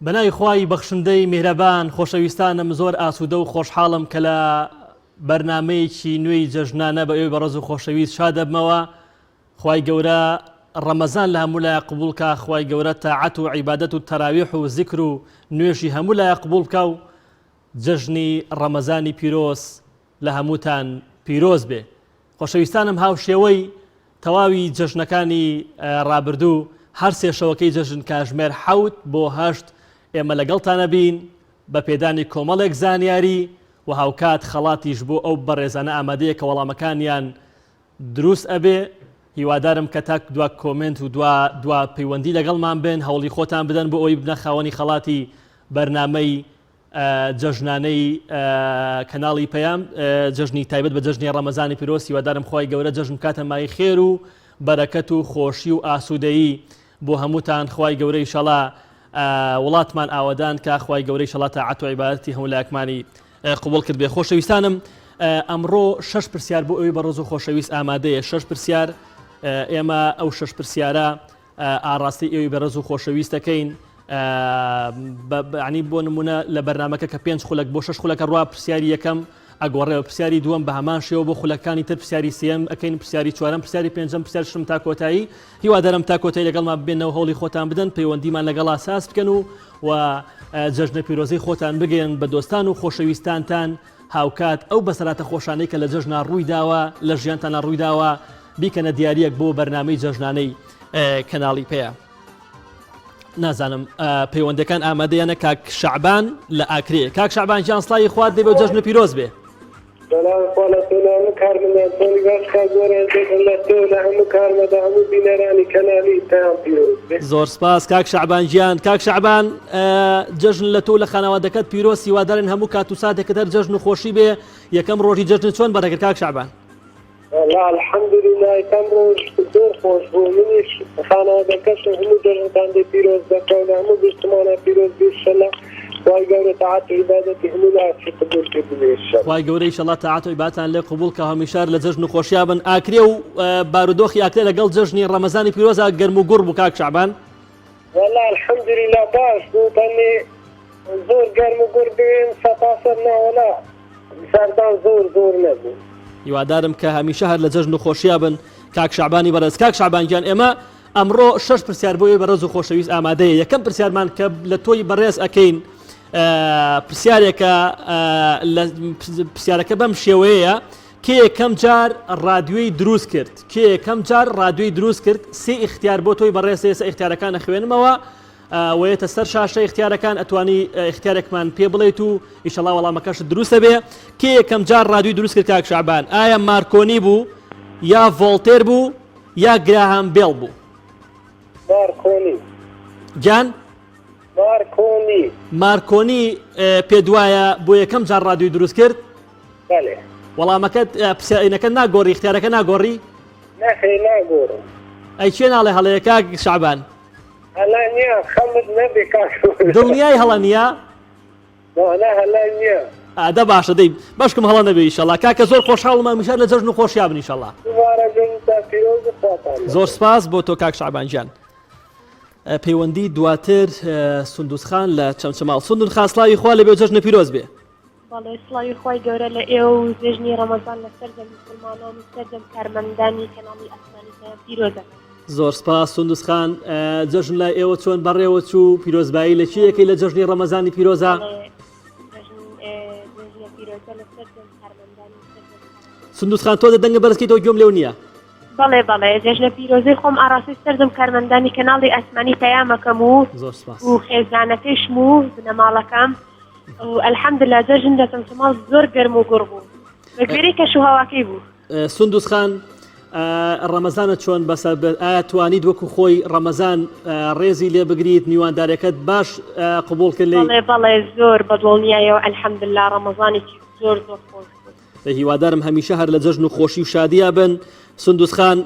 بەناوی خوای بەخشندەی میهرەبان خۆشەویستانم زۆر ئاسوودە و خۆشحاڵم کە لە بەرنامەیەکی نوێی جەژنانە بە ئێوەی بەڕێز و خۆشەویست شاد دەبمەوە خوای گەورە ڕەمەزان لە هەموو لایە قبوڵ کا خوای گەورە تاعەت و عیبادەت و تەراویح و زیکر و نوێژی هەموو لایە قبوڵ بکا و جەژنی ڕەمەزانی پیرۆز لە هەمووتان پیرۆز بێ خۆشەویستانم هاوشێوەی تەواوی جەژنەکانی ڕابردوو هەر سێ شەوەکەی جەژن کاژمێر حەوت بۆ هەشت ئێمە لەگەڵتانە بین بە پێدانی کۆمەڵێک زانیاری و هاوکات خەڵاتیش بۆ ئەو بەڕێزانە ئامادەیە کە وەڵامەکانیان دروست ئەبێ هیوادارم کە تا دوا کۆمێنت و دوا دوا پەیوەندی لەگەڵمان بن هەوڵی خۆتان بدەن بۆ ئەوەی ببنە خاوەنی خەڵاتی بەرنامەی جەژنانەی کەناڵی پەیام جەژنی تایبەت بە جەژنی ڕەمەزانی پیرۆز هیوادارم خوای گەورە جەژن بکاتە مای خێر و بەرەکەت و خۆشی و ئاسوودەیی بۆ هەمووتان خوای گەورە ئیشەڵا وڵاتمان ئاوەدان کا خوای گەورە ئیشەڵا تاعەت و عیبادەتی هەموو لایەکمانی قبوڵ کرد بێ خۆشەویستانم ئەمڕۆ شەش پرسیار بۆ ئەوی بەڕێز و خۆشەویست ئامادەیە شەش پرسیار ئێمە ئەو شەش پرسیارە ئاڕاستەی ئێوەی بەڕێز و خۆشەویست دەکەین عنی بۆ نمونە لە بەرنمەکە کە پێنج خولەک بۆ شش خولەکە ڕوا پرسیاری یەکەم ئەگۆڕێ پرسیاری دووەم بە هەمان شێوە بۆ خولەکانی تر پرسیاری سێم ئەەکەین پرسیاری چوارەم پرسیاری پێنجەم پرسیار شەشەم تا کۆتایی هیوادارم تا کۆتایی لەگەڵمان بێنەوە هەوڵی خۆتان بدەن پەیوەندیمان لەگەڵا ساز بکەن و و جەژنە پیرۆزەی خۆتان بگەن بە دۆستان و خۆشەویستانتان هاوکات ئەو بەسەراتە خۆشانەی کە لە جەژنا ڕووی داوە لە ژیانتانا ڕووی داوە بیکەنە دیاریەک بۆ بەرنامەی جەژنانەی کەناڵی پەیە. نازانم پەیوەندەکان ئامادەیانە کاک شەعبان لە ئاکرێ کاک شەعبان گیان سڵاوی خوات لێ بێ و جەژنە پیرۆز بێ. سەلام خوا لە تۆ لە هەموو کارمەندان چۆنی باش کاک گۆران جەژن لە تۆ لە هەموو کارمەندان هەموو بینەرانی کەنالی پەیام پیرۆز بێ. زۆر سپاس کاک شەعبان گیان کاک شەعبان جەژن لە تۆ و لە خانەوادەکەت پیرۆز هیوادارین هەموو کات و ساتێکت هەر جەژن و خۆشی بێ یەکەم ڕۆژی جەژنت چۆن بەڕێکرد کاک شەعبان؟ وەڵا الحمدللە یەکەم ڕۆژ زۆر خۆش بوو منیش خانەوادەکەشم هەموو جەژنتان لێ پیرۆز دەکەم لە هەموو گشتمانە پیرۆز بێ ئیشەڵا خوای گەورە تاعەت و عیبادەتی هەموو لایەکی قبوڵ کردبێ ئیشەڵا. خوای گەورە ئیشەڵا تاعەت و عیبادەتان لێ قبوڵ کا هەمیشە لە جەژن و خۆشیا بن ئاکرێ و بارودۆخی ئاکرێ لەگەڵ جەژنی ڕەمەزانی پیرۆزا گەرم و گوڕ بوو کاک شەعبان؟ وەڵا الحمدللە باش بوو تەنێ زۆر گەرم و گوڕ بوێن سەتا سەد نا وەڵا سەردان زۆر زۆر نەبوو. هیوادارم کە هەمیشە هەر لە جەژن و خۆشیا بن کاک شەعبانی بەڕێز کاک شەعبان گیان ئێمە ئەمڕۆ شەش پرسیار بۆ ئێوەی بەڕێز و خۆشەویست ئامادەیە یەکەم پرسیارمان کە لە تۆی بەڕێز ئەکەین پرسیارێکە لە پرسیارەکە بەم شێوەیە کێ یەکەم جار ڕادیۆی دروست کرد کێ یەکەم جار ڕادیۆی دروست کرد سێ ئیختیار بۆ تۆی بەڕێز ئێستا ئیختیارەکان ئەخوێنمەوە وەیەتە سەر شاشە ئیختیارەکان ئەتوانی ئیختیارێکمان پێ بڵێیت و ئیشەڵا وەڵامەکەشت دروستە بێ کێ یەکەم جار ڕادیۆی دروست کرد کاک شەعبان ئایا مارکۆنی بوو یا ڤۆڵتێر بوو یا گراهام بێڵ بوو مارکۆنی گیان مارکۆنی مارکۆنی پێ دوایە بۆ یەکەم جار ڕادیۆی دروست کرد بەێ وەڵامەکەت پرسیارەکە ناگۆڕی اختیارەکە ناگۆڕی نەخێ ناگۆڕم ئەی کێ ناڵێ هەڵەیە کاک شەعبان هەڵە نییە خەمت نەبێ کاک دڵنیای هەڵە نییە نا هەڵە نییە ئادە باشە دەی بەشکم هەڵە نەبێ ئیشەڵا کاکە زۆر خۆشحاڵم هەمیشە لە جەژن و خۆشیا بن ئیشەڵا دووبارە جەژنتان پیرۆز و خواتان لەگەڵ. زۆر سپاس بۆ تۆ کاک شەعبان گیان. پەیوەندی دواتر سندوس خان لە چەمچەماڵ سندون خان سڵاوی خوا لێبێ و جەژنە پیرۆز بێ. بەڵێ سڵاوی خوای گەورە لە ئێوە و جێژنی ڕەمەزان لە سەرجەم موسڵمانان و سەرجەم کارمەندانی کەناڵی ئاسمانی پەیام پیرۆز دەکەم. زۆر سپاس سندس خان جەژن لای ئێوە چۆن بەڕێوە چوو پیرۆزبایی لە کێ یەکەی لە جەژنی ڕەمەزانی پیرۆزە؟ بەڵێ جەژن جەژنە پیرۆزە لە سەرجەم کارمەندانی سەرجەم سندس خان تۆ دە دەنگە بەرزکەیتەوە گوێم لێو نییە. بەڵێ بەڵێ جەژنە پیرۆزەی خۆم ئاڕاستەی سەرجەم کارمەندانی کەناڵی ئاسمانی پەیامەکەم و زۆر سپاس. و خێزانەکەیشم و بنەماڵەکەم و الحمدللە جەژن لە چەمچەماڵ زۆر گەرم و گوڕ بوو بە گوێرەی کەش و هەواکەی بوو. سندوس خان ڕەمەزانت چۆن بەسەر برد ئایا توانیت وەکو خۆی ڕەمەزان ڕێزی لێ بگریت میواندارەکەت باش قبوڵ کرد لێی؟ بەڵێ بەڵێ زۆر بە دڵنیایەوە الحمدللە ڕەمەزانێکی زۆر زۆر خۆش بوو. هیوادارم هەمیشە هەر لە جەژن و خۆشی و شادیا بن. سندوس خان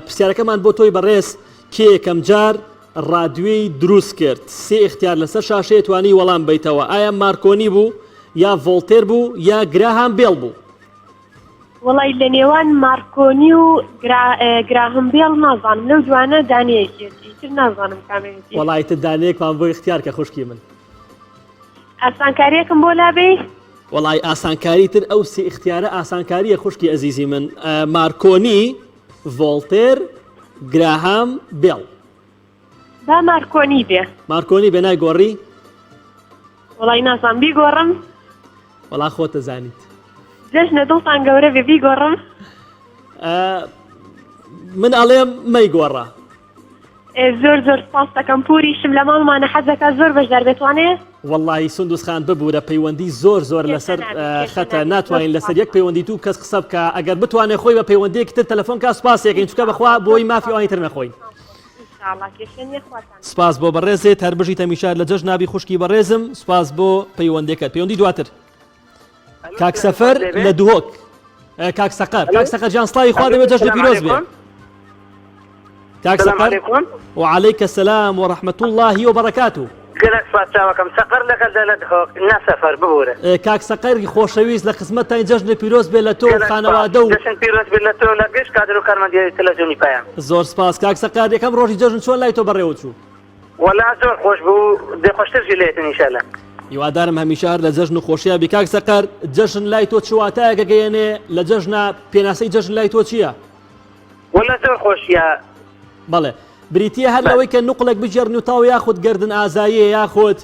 پرسیارەکەمان بۆ تۆی بەڕێز کێ یەکەم جار ڕادوێی دروست کرد؟ سێ ئیختیار لەسەر شاشەیە توانی وەڵام بەیتەوە ئایا مارکۆنی بوو یا ڤۆڵتێر بوو یا گراهام بێڵ بوو؟ وەڵای لە نێوان مارکۆنی و گراهام بێڵ نازانم لەو دوانە دانەیەکێتی ئیتر نازانم کامێتی. وەڵا ئیتر دانەیەکمان بۆ ئیختیار کە خوشکی من. ئاسانکاریەکم بۆ لابەی؟ وەڵای ئاسانکاری تر ئەو سێ ئیختیارە ئاسانکاریە خوشکی ئەزیزی من مارکۆنی، ڤۆڵتێر، گراهام بێڵ. با مارکۆنی بێ. مارکۆنی بێ نایگۆڕی؟ وەڵای نازانم بیگۆڕم. وەڵا خۆت دەزانیت. جەژنە دڵتان گەورە بێ بیگۆڕم. من ئەڵێم مەیگۆڕە. زۆر زۆر سپاس دەکەم پوریشم لە ماڵمانە حەزەکە زۆر بەشدار بێتوانێ. وەڵاهی سندوس خان ببورە پەیوەندی زۆر زۆر لەسەر خەتە ناتوانین لەسەر یەک پەیوەندی دوو کەس قسە بکە ئەگەر بتوانێت خۆی بە پەیوەندیەکی تر تەلەفۆن کا سپاسێکین چونکە بەخوا بۆی مافی ئەوانی تر نەخۆین. سپاس بۆ بەڕێزت هەر بژیت هەمیشە لە جەژنا بی خوشکی بەڕێزم سپاس بۆ پەیوەندەکەت پەیوەندی دواتر کاک سەفەر لە دهۆک کاک سەقەر کاک سەقەر جان سڵاوی خوا دەبێت جەژنی پیرۆز بێ کاک سەقەر وعليك السلام ورحمة الله وبركاته گەلەک سپاس چاوەکەم سەقەر لەگەل دە لە دهۆک نا سەفەر ببورە. کاک سەقەر خۆشەویست لە خزمەتتاین جەژنت پیرۆز بێ لە تۆ و خانەوادە و. جەژن پیرۆز بێت لە تۆ و لە گشت کادر و کارمەندی تەلەفزیۆنی پەیام. زۆر سپاس کاک سەقەر یەکەم ڕۆژی جەژن چۆن لای تۆ بەڕێوە چوو؟ وەلا زۆر خۆش بوو دێ خۆشتر ژی لێتن ئیشەلا. هیوادارم هەمیشە هەر لە جەژن و خۆشیا بی کاک سەقەر جەژن لای تۆ چ واتایەک ئەگەیەنێ لە جەژنا پێناسەی جەژن لای تۆ چییە؟ وەلا زۆر خۆشیە. بەڵێ بریتیە هەر لەوەی کە نوقڵێک بگێڕن و تاو یاخود گردن ئازاییە یاخود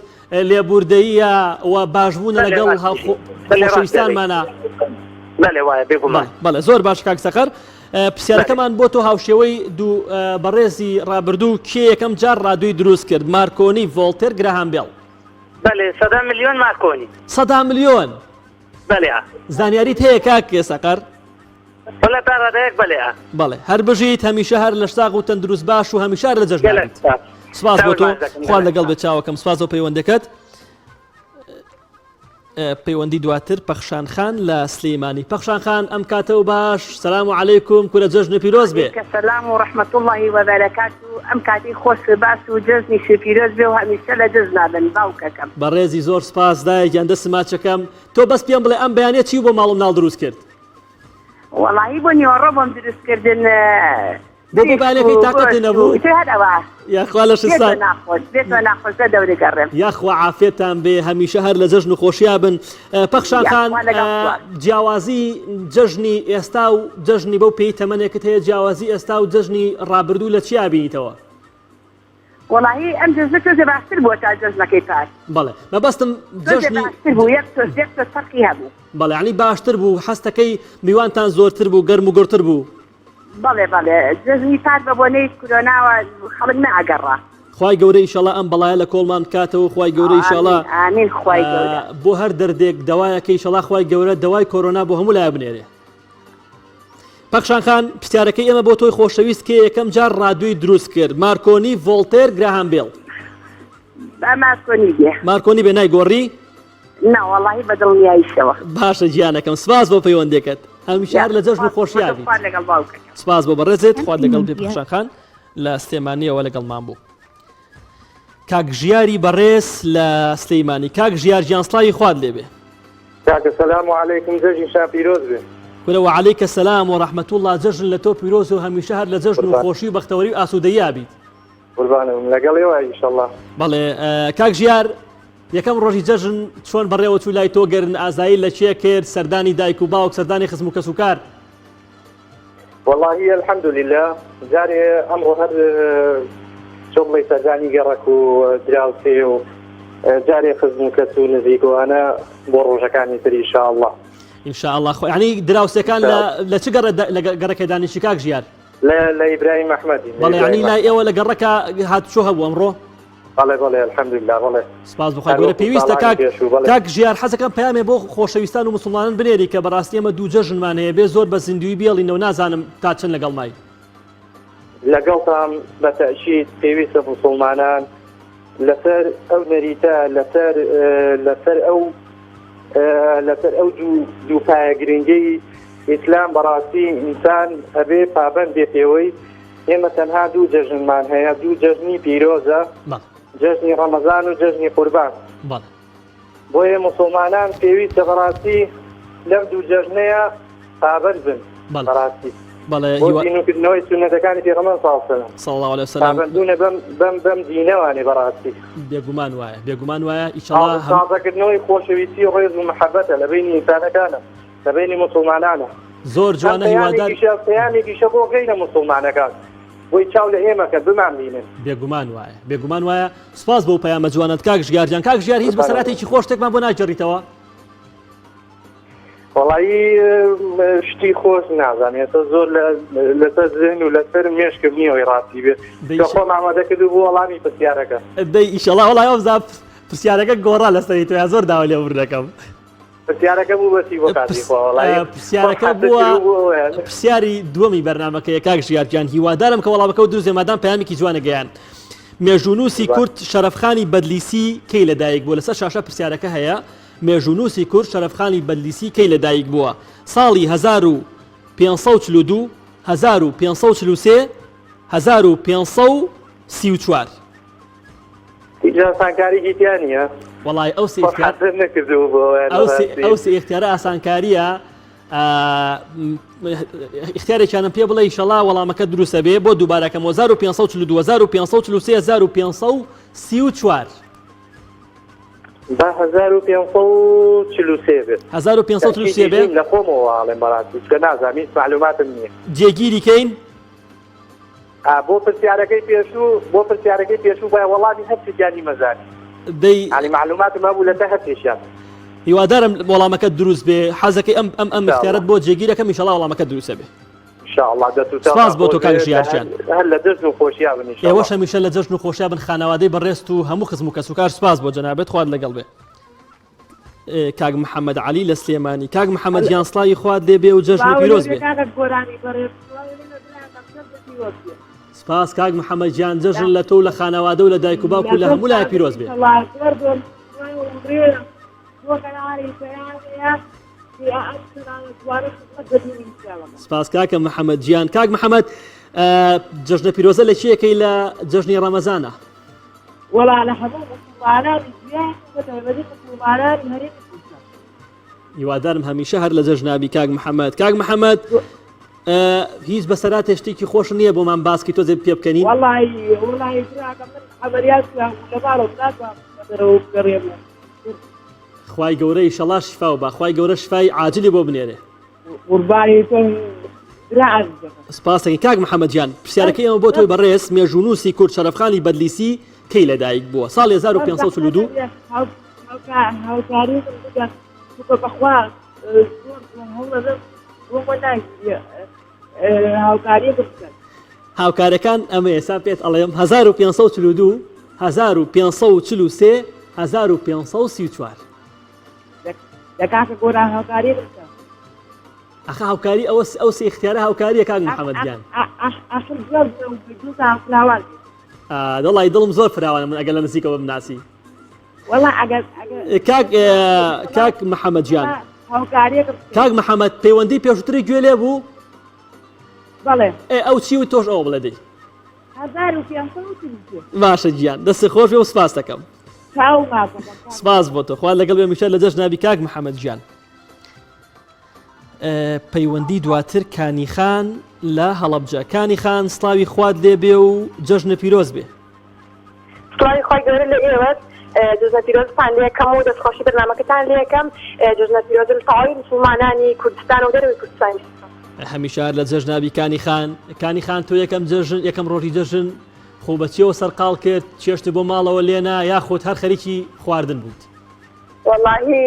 لێبوردەییە و باشبوونە لەگەڵ خۆشەویستانمانە. بەلێ وایە بێگومان. بەڵێ زۆر باش کاک سەقەر پرسیارەکەمان بۆ تۆ هاوشێوەی دوو بەڕێزی ڕابردوو کێ یەکەم جار ڕادووی دروست کرد مارکۆنی ڤۆڵتێر گراهام بێڵ؟ بەلێ سەدا ملیۆن مارکۆنی. سەدا ملیۆن؟ بەلێ. زانیاریت هەیە کاک سەقەر؟ وەلا تا ڕادەیەک بەلێ. بەڵێ هەر بژیت هەمیشە هەر لەشساغ و تەندروست باش و هەمیشە هەر لە جەژنا بیت. سپاس بۆ تۆ خوا لەگەڵ بێت چاوەکەم سپاس بۆ پەیوەندەکەت. پەیوەندی دواتر پەخشان خان لە سلەیمانی پەخشان خان ئەم کاتە و باش سلام و علیکم کورە جەژن پیرۆز بێ سلام و رحمة الله و بەرەکات و ئەم کاتی خۆش باش و جەژنی پیرۆز بێ و هەمیشە لە جەژنا بن باوکەکەم. بەڕێزی زۆر سپاس دایە گیان دەست ماچەکەم تۆ بەس پێم بڵێ ئەم بەیانە چی بۆ ماڵ و مناڵ دروست کرد؟ وەڵاهی بۆ نیوەڕۆ بۆم دروست کردن بۆ بۆ بەیانەکەی تاقەتی نەبوو یاخوا لە شستان یاخوا عافێتان بێ هەمیشە هەر لە جەژن و خۆشیا بن پەخشان خان جیاوازی جەژنی ئێستا و جەژنی بەو پێی تەمەنێکت هەیە جیاوازی ئێستا و جەژنی ڕابردوو لە چیا بینیتەوە؟ وەڵاهی ئەم جەژنە تۆزێ باشتر بووە تا جەژنەکەی پار. بەڵێ مەبەستم جەژنی باشتر بوو یەک تۆز یەک تۆز فەرقی هەبوو. بەڵێ یانی باشتر بوو حەستەکەی میوانتان زۆرتر بوو گەرم و گوڕتر بوو. بەڵێ بەڵێ جەژنی پار بە بۆنەی کورۆناوە خەڵک نەئەگەڕا. خوای گەورە ئیشەڵا ئەم بەڵایە لە کۆڵمان بکاتەوە خوای گەورە ئیشەڵا ئامین خوای گەورە بۆ هەر دەردێک دەوایەکە ئیشەڵا خوای گەورە دەوای کۆرۆنا بۆ هەموو لایە بنێرێ. پەخشان خان پرسیارەکەی ئێمە بۆ تۆی خۆشەویست کێ یەکەم جار ڕادوی دروست کرد مارکۆنی ڤۆڵتێر گراهام بێڵ؟ با مارکۆنی بێ. مارکۆنی بێ نایگۆڕی؟ نا وەڵاهی بە دڵنیاییشەوە. باشە گیانەکەم سپاس بۆ پەیوەندیەکەت هەمیشە هەر لە جەژن و خۆشیا بیت. خوات لەگەڵ باوکەکەم. سپاس بۆ بەڕێزت خوات لەگەڵ بێ پەخشان خان لە سلێمانیەوە لەگەڵمان بوو. کاک ژیاری بەڕێز لە سلیمانی کاک ژیار گیان سڵاوی خوات لێبێ. کاکە سلام علیکم جەژنی شا پیرۆز بێ. کورە وعلیک سلام و رحمە اللە جەژن لە تۆ پیرۆز و هەمیشە هەر لە جەژن و خۆشی و بەختەوەری و ئاسوودەییا بیت. قوربانم لەگەڵ ئێوە ئیشەڵا. بەڵێ کاک ژیار یەکەم ڕۆژی جەژن چۆن بەڕێوە چوو لای تۆ گەرن ئازایی لە کێ کرد سەردانی دایک و باوک سەردانی خزم و کەسوکار؟ وەڵاهی الحمدللە جارێ ئەمڕۆ هەر چۆ بڵێی سەردانی گەڕەک و دراوسێ و جارێ خزم و کەس و نزیکوانە بۆ ڕۆژەکانی تر ئینشاءاللە. ان شاء الله خۆ یعنی دراوسێکان لە لە چ گەڕە لە گەڕەکە دانیشی کاک ژیار؟ لە لە ئیبراهیم ئەحمەدی. بەڵێ یعنی لای ئێوە لە گەڕەکە هاتوچۆ هەبوو ئەمڕۆ؟ بەڵێ بەڵێ الحمدللە بەڵێ. سپاس بۆ خوای گەورە پێویستە کاک کاک ژیار حەزەکەم پەیامێ بۆ خۆشەویستان و موسڵمانان بنێری کە بەڕاستی ئێمە دوو جەژنمان هەیە بێ زۆر بە زیندووی بێڵینەوە نازانم تا چەند لەگەڵ مای. لەگەڵتام بە تەئکید پێویستە موسڵمانان لەسەر ئەو نەریتە لەسەر لەسەر ئەو لەسەر ئەو دوو دوو پایە گرنگەی ئیسلام بەڕاستی ئینسان ئەبێ پابەند بێ پێوەی ئێمە تەنها دوو جەژنمان هەیە دوو جەژنی پیرۆزە جەژنی ڕەمەزان و جەژنی قوربان بۆیە موسڵمانان پێویستە بەڕاستی لەم دوو جەژنەیە. پابەند بن بەڵێ. بەڕاستی بەڵێ بۆ هیوا زیندووکردنەوەی سوننەتەکانی پێغەمبەر صلی الله علیه وسلم صلی الله علیه وسلم پابەندبوونە بەم بەم بەم دینەوانێ بەڕاستی بێگومان وایە بێگومان وایە ئیشەڵا هەم تازەکردنەوەی خۆشەویستی و ڕێز و محەبەتە لە بەینی ئینسانەکانە لە بەینی موسڵمانانە زۆر هەم جوانە هیوادار پەیامێکیشە پەیامێکیشە بۆ غەیرە موسڵمانەکان بۆی چاو لە ئێمە کەن بمانبینن. بێگومان وایە بێگومان وایە سپاس بۆ پەیامە جوانەت کاک ژیار گیان کاک ژیار هیچ بەسەراتێکی خۆش شتێکمان بۆ ناگێڕیتەوە؟ وەڵایی شتی خۆش نازانم ئێستا زۆر لەسەر زێن و لەسەر مێشکم نییە ئەوەی ڕاستی بێ دەی کە خۆم ئامادە کرد بۆ وەڵامی پرسیارەکە دەی ئیشەڵا وەڵای ئەوزا پرسیارەکە گۆڕا لەسەری تۆ یا زۆر داوا لێبوردن دەکەم پرسیارەکە بوو بەسی بۆ کاتی خۆ وەڵایی پرسیارەکە بووە پرسیاری دووەمی بەرنامەکەیە کاک ژیار گیان هیوادارم کە وەڵامەکە و دروست بێ مادام پەیامێکی جوانە گەیان مێژوونووسی کورد شەرەفخانی بەدلیسی کەی لەدایک بووە لەسەر شاشە پرسیارەکە هەیە مێژوونووسی کورد شەرەفخانی بەدلیسی کەی لەدایک بووە؟ ساڵی 1542، 1543، 1534. هیچ ئاسانکاریکی تیا نییە؟ وەڵای ئەو سێ خۆم ئیختیار حەزم نەکردبوو بۆ ئەوەیان ئەو سێ بەڕاستی. ئەو سێ ئیختیارە ئاسانکارییە ئیختیارێکیانم پێ بڵێ ئیشەڵا وەڵامەکە دروستە بێ بۆ دووبارەکەم 1542 1543 1534. با 1543 بێت. 1543 بێ؟ لە خۆمەوە ئاڵێم بەڕاستی چکە نازانم هیچ معلوماتم نییە. جێگیری کەین؟ ئا بۆ پرسیارەکەی پێشوو بۆ پرسیارەکەی پێشوو بای وەڵامی هەر سێکیانی مەزانی. دەی یانی معلوماتم هەبوو لەسەر هەر سێکیان. هیوادارم وەڵامەکەت دروست بێ حەزەکەی ئەم ئەم ئەم اختیارەت بۆ جێگیرەکەم ئیشەڵا وەڵامەکەت دروستە بێ. ان شاء الله دەست و سپاس بۆ تۆ کاک ژیار گیان. هەر لە جەژن و خۆشیا بن ان شاء الله. ئێوەش هەمیشە لە جەژن و خۆشیا بن خانەوادەی بەڕێزت و هەموو خزم و کەسوکار سپاس بۆ جەنابت خوات لەگەڵ بێ. کاک محەممەد عەلی لە سلێمانی کاک محەممەد گیان سڵاوی خوات لێ بێ و جەژن پیرۆز بێ. سپاس کاک محەممەد گیان جەژن لە تۆ و لە خانەوادە و لە دایک و باوک و لە هەموو لایەک پیرۆز بێ. سپاس کاکە محەممەد گیان کاک محەممەد جەژنە پیرۆزە لە چیەکەی لە جەژنی ڕەمەزانە؟ وەڵا لە هەموو موسڵمانانی جیهان و بە تایبەتی موسڵمانانی هەرێمی کوردستان. هیوادارم هەمیشە هەر لە جەژنابی کاک محەممەد کاک محەممەد هیچ بەسەراتێ شتێکی خۆش نییە بۆمان باسکی تۆزێ پێ بکەنی وەڵی وەڵی براکەم من عەمەلیات کرام و لە ماڵەوە ناتوانم بچمە دەرەوە و بگەڕێم و خوای گەورە ئیشەڵا شفاو با خوای گەورە شفای عاجلی بۆ بنێرێ. قوربانی تۆم برا عەزیزەکەم. سپاس دەکەین کاک محەمەد گیان پرسیارەکەی ئێمە بۆ تۆی بەڕێز مێژوونووسی کورد شەرەفخانی بەدلیسی کەی لەدایک بووە ساڵی 1542 هاوکاریتم بکەن چونکە بەخوا زۆر هەوڵەدەم بۆم وەناگیرێ هاوکاریەکم بکەن. هاوکارەکان ئەمە ئێستا پێت ئەڵێم 1542 1543 1534. دە کاکە گۆران هاوکاریەکم بکە. ئەخە هاوکاری ئەوە ئەو سێ ئیختیارە هاوکاریە کاک محەمەد گیان. ئاخر زۆر دڵتان فراوان بێت. وەڵی دڵم زۆر فراوانە من ئەگەر لە نزیکەوە بمناسی. وەڵا ئەگەر ئەگەر کاک کاک محەمەد گیان. هاوکاریەکم بکە. کاک محەمەد پەیوەندی پێشووتری گوێ لێ بوو؟ بەڵێ. ئێ ئەو چی و تۆش ئەوە بڵێ دەی. 1543. باشە گیان دەستت خۆش بێ و سپاست دەکەم. چاو ماچەکەم. سپاس بۆ تۆ خوا لەگەڵ بێ میشە لە جەژنا بی کاک محەمەد گیان. پەیوەندی دواتر کانیخان لە هەڵەبجە کانیخان سڵاوی خوات لێ بێ و جەژنە پیرۆز بێ. سڵاوی خوای گەورە لە ئێوەش جەژنە پیرۆزتان لێکەم و دەستخۆشی بەرنامەکەتان لێکەم جەژنە پیرۆزە لە تەواوی موسڵمانانی کوردستان و دەرەوەی کوردستانیش. هەمیشە هەر لە جەژنا بی کانی خان. کانی خان تۆ یەکەم جەژن یەکەم ڕۆژی جەژن خۆ بە چیەوە سەرقاڵ کرد چێشت بۆ ماڵەوە لێنا یاخود هەر خەریکی خواردن بوویت؟ وەڵاهی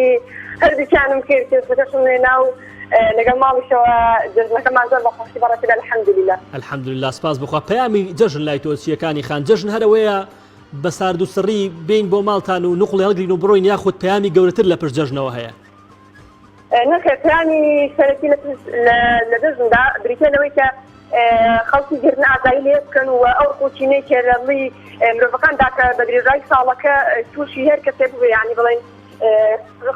هەردووکیانم کرد چێشتەکەشم لێنا و لەگەڵ ماڵیشەوە جەژنەکەمان زۆر بە خۆشی بەڕێکرد الحمدللە. الحمدللە سپاس بۆ خوا پەیامی جەژن لای تۆ چییە کانی خان جەژن هەر ئەوەیە بە سارد و سڕی بێین بۆ ماڵتان و نوقڵی هەڵگرین و بڕۆین یاخود پەیامی گەورەتر لە پشت جەژنەوە هەیە؟ نەخێر پەیامی سەرەکی لە پشت لە جەژندا بریتیە لەوەی کە خەڵکی گەردن ئازایی لێ بکەن و ئەو ڕق و کینەی کە لە دڵی مرۆڤەکاندا کە بە درێژایی ساڵەکە تووشی هەر کەسێک ببێ یانی بڵێن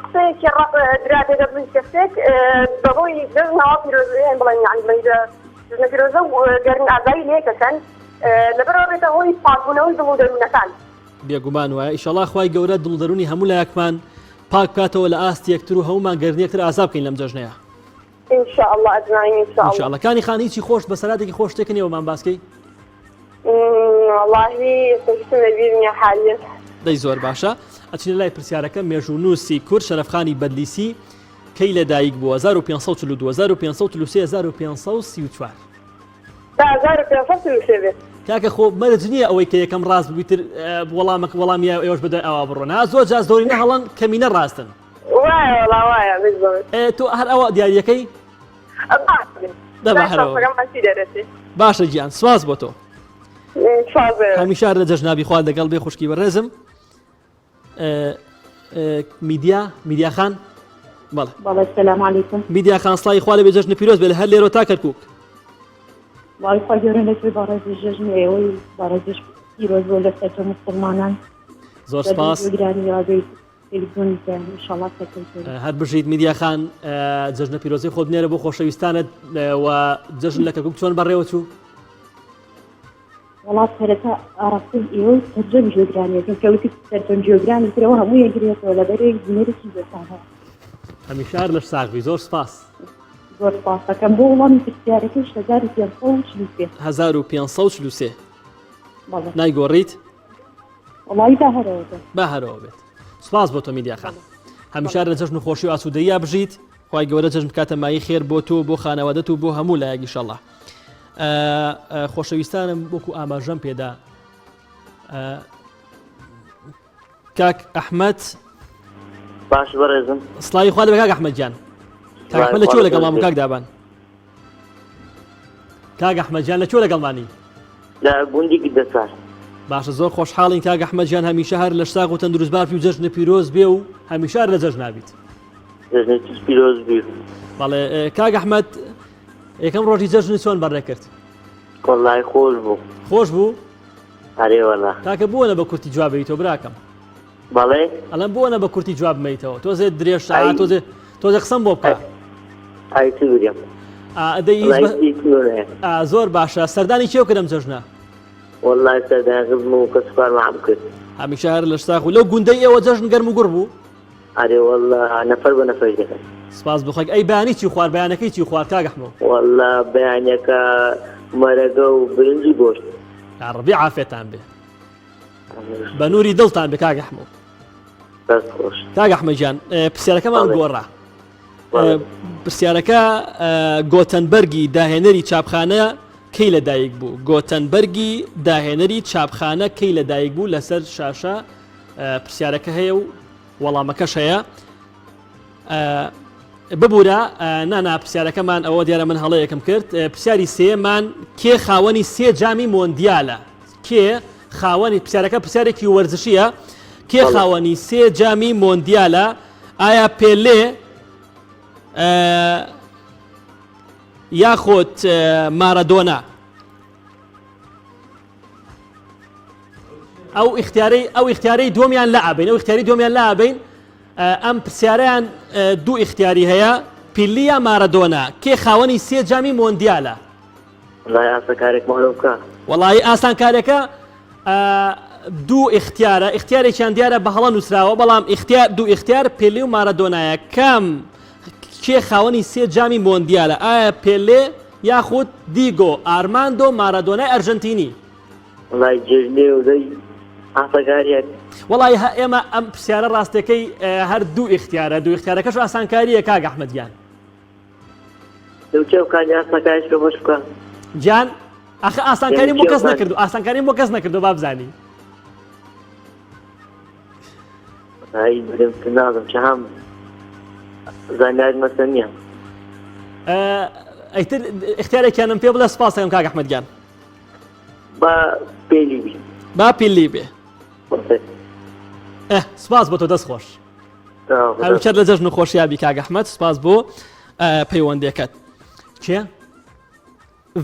قسەیەکی ڕق درابێ لە دڵی کەسێک بەهۆی جەژنەوە پیرۆزیان بڵێن یانی بڵێن جەژنە پیرۆزە و گەردن ئازایی لێ دەکەن لەبەرئەوە بێتە هۆی پاکبوونەوەی دڵ و دەروونەکان. بێگومان وایە ئیشەڵا خوای گەورە دڵ و دەروونی هەموو لایەکمان پاک بکاتەوە لە ئاست یەکتر و هەموومان گەردنی یەکتر ئازا بکەین لەم جەژنەیا. ان شاء الله اجمعین ان شاء الله. ان شاء الله کانی خان هیچی خۆش بەسەراتێکی خۆش شتێک نییە بۆمان باسکەی؟ وەڵاهی ئێستا هیچم لەبیر نییە حالیەن. دەی زۆر باشە ئەچینە لای پرسیارەکە مێژوونووسی کورد شەرەفخانی بەدلیسی کەی لەدایک بووە 1542 1543 1534 با 1543 بێت. کاکە خۆ مەرج نییە ئەوەی کە یەکەم ڕاست بوویتر وەڵامەکە وەڵامی ئێوەش بەدوای ئەوە بڕۆن ها زۆر جار زۆرینە هەڵەن کەمینە ڕاستن. وایە وەڵا وایە بالضبط. ئێ تۆ هەر ئەوە دیاریەکەی؟ باشە گیان سواز بۆ تۆ هەمیشار لە جەژنابی خوا لەگەڵ بێ خوشکی بەڕێزم میدیا میدیاخان بەڵێ سلام علیکم میدیا خان سڵاوی خوا لەبێ جەژنە پیرۆز بێ لە هەر لێرۆ تا کەرکک وای خوا گەورە لەکوێ بەڕێزی جەژنی ئێوەی بەڕێزیش پیرۆز بۆ لەسەر مسلمانان زۆر سپاس گرانی یادەی تەلەفزیۆنی پێیان ئینشاڵڵا سەرکەوتوو بن. هەر بژیت میدیا خان جەژنە پیرۆزەی خۆت بنێرە بۆ خۆشەویستانت و جەژن لە کەرکوک چۆن بەڕێوە چوو؟ وەڵا سەرەتا ئاراستەی ئێوە و سەرجەم جێگرانیەکەم کە وتت سەرجەم جێگرانی ترەوە هەموو یەکگرێتەوە لەبەرێک بینەرێکی زۆرتان هەیە. هەمیشە هەر لەش ساغ بی زۆر سپاس. زۆر سپاس دەکەم بۆ وەڵامی پرسیارەکەیش 1543. 1543 بەڵێ. نایگۆڕیت؟ وەڵایی با هەرەوە بێت. با هەرەوە بێت. سپاس بۆ تۆ میدیا خان. هەمیشە لە جەژن و خۆشی و ئاسوودەییا بژیت. خوای گەورە جەژن بکاتە مایەی خێر بۆ تۆ بۆ خانەوادەت و بۆ هەموو لایەک ئیشەڵا. خۆشەویستانم وەکو ئاماژەم پێدا کاک ئەحمەد باش بەڕێزم سڵاوی خوا لەبێ کاک ئەحمەد گیان کاک ئەحمەد لە کوێ لەگەڵمان بوو کاک دابان کاک ئەحمەد گیان لە کوێ لەگەڵمانی؟ لە گوندی گدەسار. باشە زۆر خۆشحاڵین کاک ئەحمەد گیان هەمیشە هەر لەش ساغ و تەندروست بافی و جەژنت پیرۆز بێ و هەمیشە هەر لە جەژنا بیت. جەژنت پیرۆز بی. بەڵێ کاک ئەحمەد یەکەم ڕۆژی جەژنت چۆن بەڕێ کرد؟ وەڵای خۆش بوو. خۆش بوو؟ ئەرێ وەڵا. کاکە بۆنە بە کورتی جواب بەیتەوە براکەم. بەڵێ؟ ئەڵێم بۆنە بە کورتی جواب مەیتەوە تۆزێ درێژ ئا تۆزێ تۆزێ قسەم بۆ بکە. ئای چ بریم. ئەدەی زۆر باشە سەردانی کێو کردم جەژنە؟ وەڵای سەردان خزم و کەسوکارمان کرد. هەمیشە هەر لەش ساغ و لەو گوندەی ئێوە جەژن گەرم و گوڕ بوو؟ ئەرێ وەڵا نەفەر بە نەفەر دەکەن. سپاس بۆ خەک ئەی بەیانی چی خوارد بەیانەکەی چی خوارد کاک ئەحمەو؟ وەڵا بەیانەکە مەرەگە و برنج و گۆشت. یاڕەبی عافێتان بێ. بە نوری دڵتان بێ کاک ئەحمەو. دەست خۆش. کاک ئەحمە گیان پرسیارەکەمان گۆڕا. پرسیارەکە گۆتەنبەرگی داهێنەری چاپخانە کەی لەدایک بوو؟ گۆتەنبەرگی داهێنەری چاپخانە کەی لەدایک بوو لەسەر شاشە پرسیارەکە هەیە و وەڵامەکەش هەیە. ببورە نانا پرسیارەکەمان ئەوە دیارە من هەڵەیەکم کرد پرسیاری سێمان کێ خاوەنی سێ جامی مۆندیالە کێ خاوەنی پرسیارەکە پرسیارێکی وەرزشیە کێ خاوەنی سێ جامی مۆندیالە ئایا پێلێ یاخۆت مارەدۆنا ئەو ئیختیارەی ئەو ئیختیارەی دووەمیان لا ئەبین ئەو ئیختیاری دووەمیان لا ئەبین ئەم پرسیارەیان دوو ئیختیاری هەیە پیلی یا مارەدۆنا کێ خاوەنی سێ جامی مۆندیالە وڵای ئاسانکارێکمان لۆ بکە وەڵی ئاسانکارەکە دوو ئیختیارە ئیختیارێکیان دیارە بە هەڵە نووسراوە بەڵام ئیختیار دوو ئیختیار پێلی و مارەدۆنایە کام کێ خاوەنی سێ جامی مۆندیالە ئایا پێلێ یاخود دیگۆ ئارماندۆ مارادۆنای ئەرژەنتینی. وەڵای جێژنێ و دەی ئاسەکاریەک. وەڵای هە ئێمە ئەم پرسیارە ڕاستەکەی هەر دوو ئیختیارە دوو ئیختیارەکەش ئاسانکاریە کاک ئەحمەد گیان. لەو چێ بکانی ئاسانکاریش لە بۆش بکە. گیان ئەخە ئاسانکاریم بۆ کەس نەکردو ئاسانکاریم بۆ کەس نەکردو با بزانی. ئای برم نازم چه هم زانیاری مەسە نییە. ئەیتر اختیارێکیانم پێ بڵێ سپاس دەکەم کاک ئەحمەد گیان. با پێلی بی. با پێلی بێ. سپاس بۆ تۆ دەست خۆش. هەمیشە لە جەژن و خۆشیا بی کاک ئەحمەد سپاس بۆ پەیوەندیەکەت. کێ؟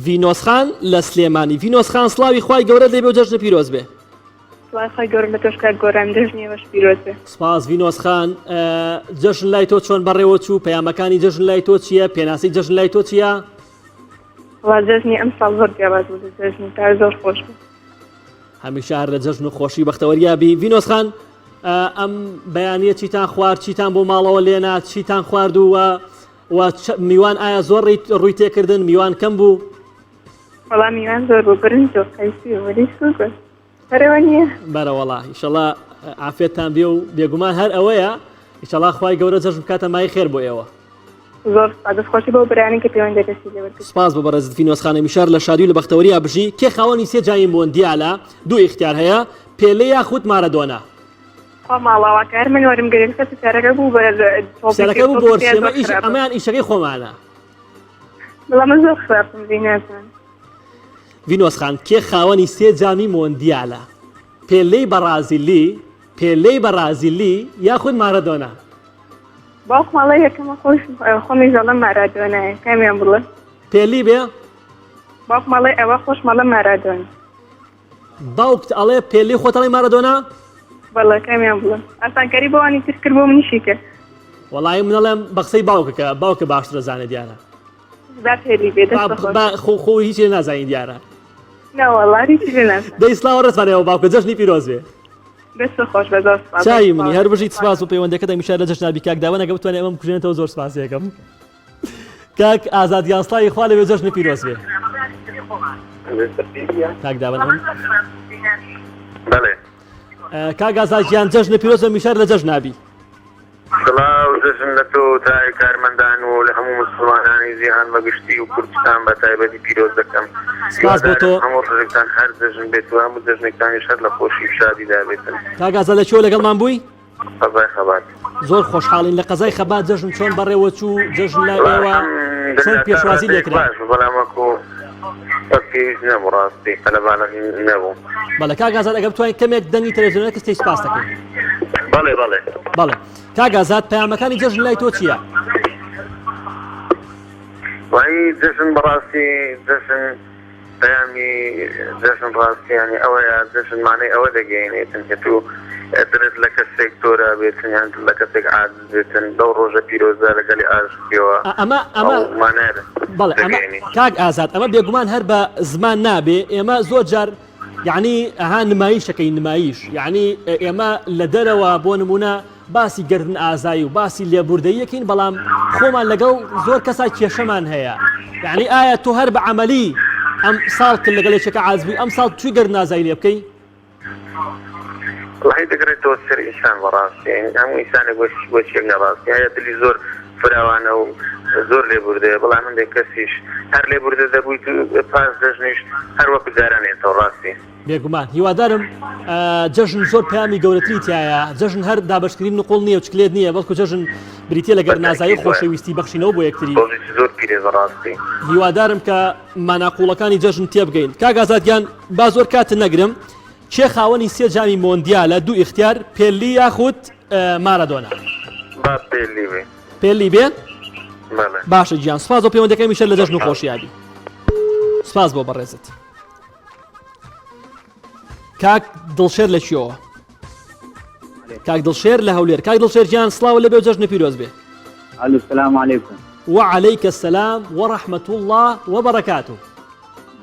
ڤینۆس خان لە سلێمانی. ڤینۆس خان سڵاوی خوای گەورەت لێبێ و جەژنت پیرۆز بێ. سڵاوی خوای گەورە لە تۆش کاک گۆران جەژنی ئێوەش پیرۆز بێ. سپاس ڤینۆس خان جەژن لای تۆ چۆن بەڕێوە چوو پەیامەکانی جەژن لای تۆ چییە پێناسی جەژن لای تۆ چییە؟ وەڵا جەژنی ئەمساڵ زۆر جیاواز بوو لە جەژنی پار زۆر خۆش بوو. هەمیشە هەر لە جەژن و خۆشی بەختەوەریا بی ڤینۆس خان ئەم بەیانیە چیتان خوارد چیتان بۆ ماڵەوە لێنا چیتان خواردووە؟ و میوان ئایا زۆر ڕووی تێکردن میوان کەم بوو؟ وەڵا میوان زۆر بوو برنج و قەیسی و مریشک و گۆشت بەرەوە نییە؟ بەرەوەڵا ئیشەڵا عافێتان بێ و بێگومان هەر ئەوەیە ئیشەڵا خوای گەورە جەژن بکاتە مای خێر بۆ ئێوە. زۆر سپاس دەست خۆشی بۆ برایانی کە پەیوەندەکەشی لێ وەرگرت. سپاس بۆ بەڕێزت ڤینۆس خانمی شار لە شادی و لە بەختەوەریا بژی. کێ خاوەنی سێ جامی مۆندیالە؟ دوو ئیختیار هەیە، پێلێ یاخود مارەدۆنا؟ خوا ماڵاواکە هەر من وەرم گرت کە پرسیارەکە بوو بە پرسیارەکە بوو بۆ ئێمە ئیش ئەمەیان ئیشەکەی خۆمانە. بەڵام من زۆر خراپم لێ نازانم. ڤینۆس خان کێ خاوەنی سێ جامی مۆندیالە؟ پێلێی بەڕازیلی، پێلێی بەڕازیلی یاخود مارەدۆنا؟ باوکم ئەڵێ یەکەمە خۆش خۆمیش ئەڵێم مارادۆنایە کامیان بڵێ؟ پێلی بێ؟ باوکم ئەڵێ ئەوە خۆشم ئەڵێم مارادۆنا. باوکت ئەڵێ پێلی خۆت ئەڵێی مارادۆنا؟ بەڵێ کامیان بڵێم ئاسانکاری بۆ ئەوانی تر کرد بۆ منیشی کرد. وەڵایی من ئەڵێم بە قسەی باوکەکە باوکە باشترە زانێ دیارە. با پێلی بێ دەست بەخۆش. با خۆ خۆ هیچ لێ نازانین دیارە. نەوەڵا هیچی لێ نازانم. دەی سڵاو ڕێزمان ئێوە باوکە جەژنی پیرۆز بێ. دەست خۆش بە زۆر سپاس. چاوی منی هەر بژیت سپاس و پەیوەندەکەت هەمیشە لە جەژنا بی کاک داوەن ئەگەر بتوانێ ئەمەم بکوژێنێتەوە زۆر سپاسی ئەکەم کاک ئازاد گیان سڵاوی خوا لەوێ جەژنی پیرۆز بێ کاک داوەن ئەم بەڵێ کاک ئازاد گیان جەژنی پیرۆز هەمیشە لە جەژنا بی سڵاو جەژن لە تۆ و تای کارمەندان و لە هەموو موسڵمانانی جیهان بە گشتی و کوردستان بە تایبەتی پیرۆز دەکەم. سپاس بۆ تۆ. هیوادارم هەموو ڕۆژێکتان هەر جەژن بێت و هەموو جەژنێکتانیش هەر لە خۆشی و شادیدا بێتن. کاک ئازاد لە کوێوە لەگەڵمان بووی؟ قەزای خەبات. زۆر خۆشحاڵین لە قەزای خەبات جەژن چۆن بەڕێوە چوو جەژن لای ئێوە چۆن پێشوازی لێکرا؟ باش بوو بەڵام وەکو وەک پێویست نەبوو ڕاستی قەلەباڵغ نەبوو. بەڵێ کاک ئازاد ئەگەر بتوانین کەمێک دەنگی تەلەڤزیۆنەکە کزتەی سپاس دەکەین. بەڵێ بەڵێ. بەڵێ کاک ئازاد پەیامەکانی جەژن لای تۆ چییە؟ وای جەژن بەڕاستی جەژن پەیامی جەژن ڕاستی یانی ئەوەیە جەژن مانای ئەوە دەگەیەنێتن کە تو دڵت لە کەسێک تۆرا بێتن یان دڵ لە کەسێک عاجز بێتن لەو ڕۆژە پیرۆزە لەگەڵی ئاشت بیەوە ئەمە ئەمە ئەو مانایە بەڵێ ئەمە دەگەیەنێ. کاک ئازاد ئەمە بێگومان هەر بە زمان نابێ ئێمە زۆر جار یعنی ئەها نمایشەکەی نمایش یعنی ئێمە لە دەرەوە بۆ نمونە باسی گردن ئازایی و باسی لێبوردەییەکەین بەڵام خۆمان لەگەڵ زۆر کەسا کێشەمان هەیە یعنی ئایا تۆ هەر بە عملی ئەم ساڵ کرد لەگەڵ یەکێکە عازبی ئەم ساڵ توی گردن ئازایی لێ بکەی وەڵاهی دەگەڕێتەوە سەر ئینسان بەڕاستی یانی هەموو ئینسانێک بۆ بۆ چیەک نەڕاستی هەیە دلی زۆر فراوانە و زۆر لێبوردەیە بەڵام هەندێک کەسیش هەر لێبوردە دەبوویت و پاش جەژنیش هەر وەکو جاران ێتەوە ڕاستی. بێگومان هیوادارم جەژن زۆر پەیامی گەورەتری تایە جەژن هەر دابشکردنی نقۆڵ نییە و چکلێت نییە بەڵکو جەژن بریتە لە گەرنازایی خۆشەویستی بەخشینەوە بۆ یەکتری زۆر پیرێزە ڕاستی هیوادارم کە مانا قوڵەکانی جەژن تێبگەین کاک ئازاد گیان با زۆر کاتت نەگرم کێ خاوەنی سێ جامی مۆندیالە دوو ئیختیار پێلی یاخود مارادۆنا با پێلی بێ پێلی بێ بەڵێ باشە گیان سپاس بۆ پەیوەندەکەی میشە لە جەژن و خۆشیابی سپاس بۆ بەڕێزت کاک دڵشێر لە کوێوە کاک دڵشێر لە هەولێر کاک دڵشێر گیان سڵاو لەبێ و جەژنە پیرۆز بێ ئەلو سلام علیکم وعليك السلام ورحمة الله وبركاته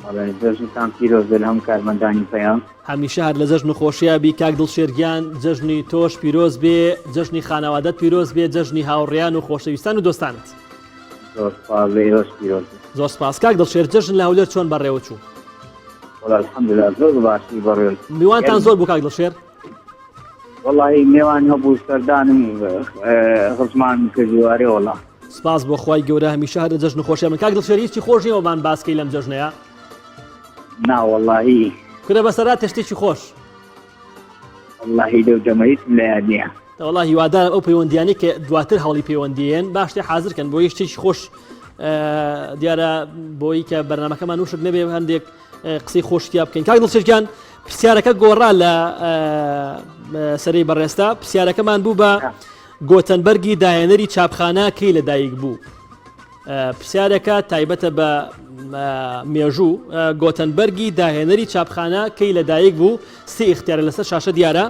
بەڵێ جەژنتان پیرۆز بێ لە هەموو کارمەندانی پەیام. هەمیشە هەر لە جەژن و خۆشیا بی کاک دڵشێر گیان جەژنی تۆش پیرۆز بێ جەژنی خانەوادەت پیرۆز بێ جەژنی هاوڕێیان و خۆشەویستان و دۆستانت. زۆر سپاس لە ئێوەش پیرۆز بێ. زۆر سپاس کاک دڵشێر جەژن لە هەولێر چۆن بەڕێوە چوو؟ وەڵا الحمدللە زۆر بە باشی بەڕێوە چوو. میوانتان زۆر بوو کاک دڵشێر؟ وەڵاهی مێوان هەبوو سەردانم خزمانم کرد و ئەرێ وەڵا. سپاس بۆ خوای گەورە هەمیشە هەر لە جەژن و خۆشیا بن کاک دڵشێر هیچی خۆش نییە بۆمان باس کەی لەم جەژنەیە؟ نا وەڵاهی. کورە بەسەرهاتە شتێکی خۆش. وەڵاهی لەو دەمە هیچم لە یاد نییە. وەڵا هیوادارم ئەو پەیوەندیانەی کە دواتر هەوڵی پەیوەندیێن باش شتێ حازر کەن بۆی شتێکی خۆش دیارە بۆی کە بەرنمەکەمان وشک نەبێ هەندێک قسەی خۆش تیا بکەین کاک دڵشێر گیان پرسیارەکە گۆڕا لە سەری بەڕێستا پرسیارەکەمان بوو بە گۆتەنبەرگی داهێنەری چاپخانە کەی لەدایک بوو پرسیارەکە تایبەتە بە مێژوو گۆتەنبەرگی داهێنەری چاپخانە کەی لەدایک بوو سێ ئیختیارە لەسەر شاشە دیارە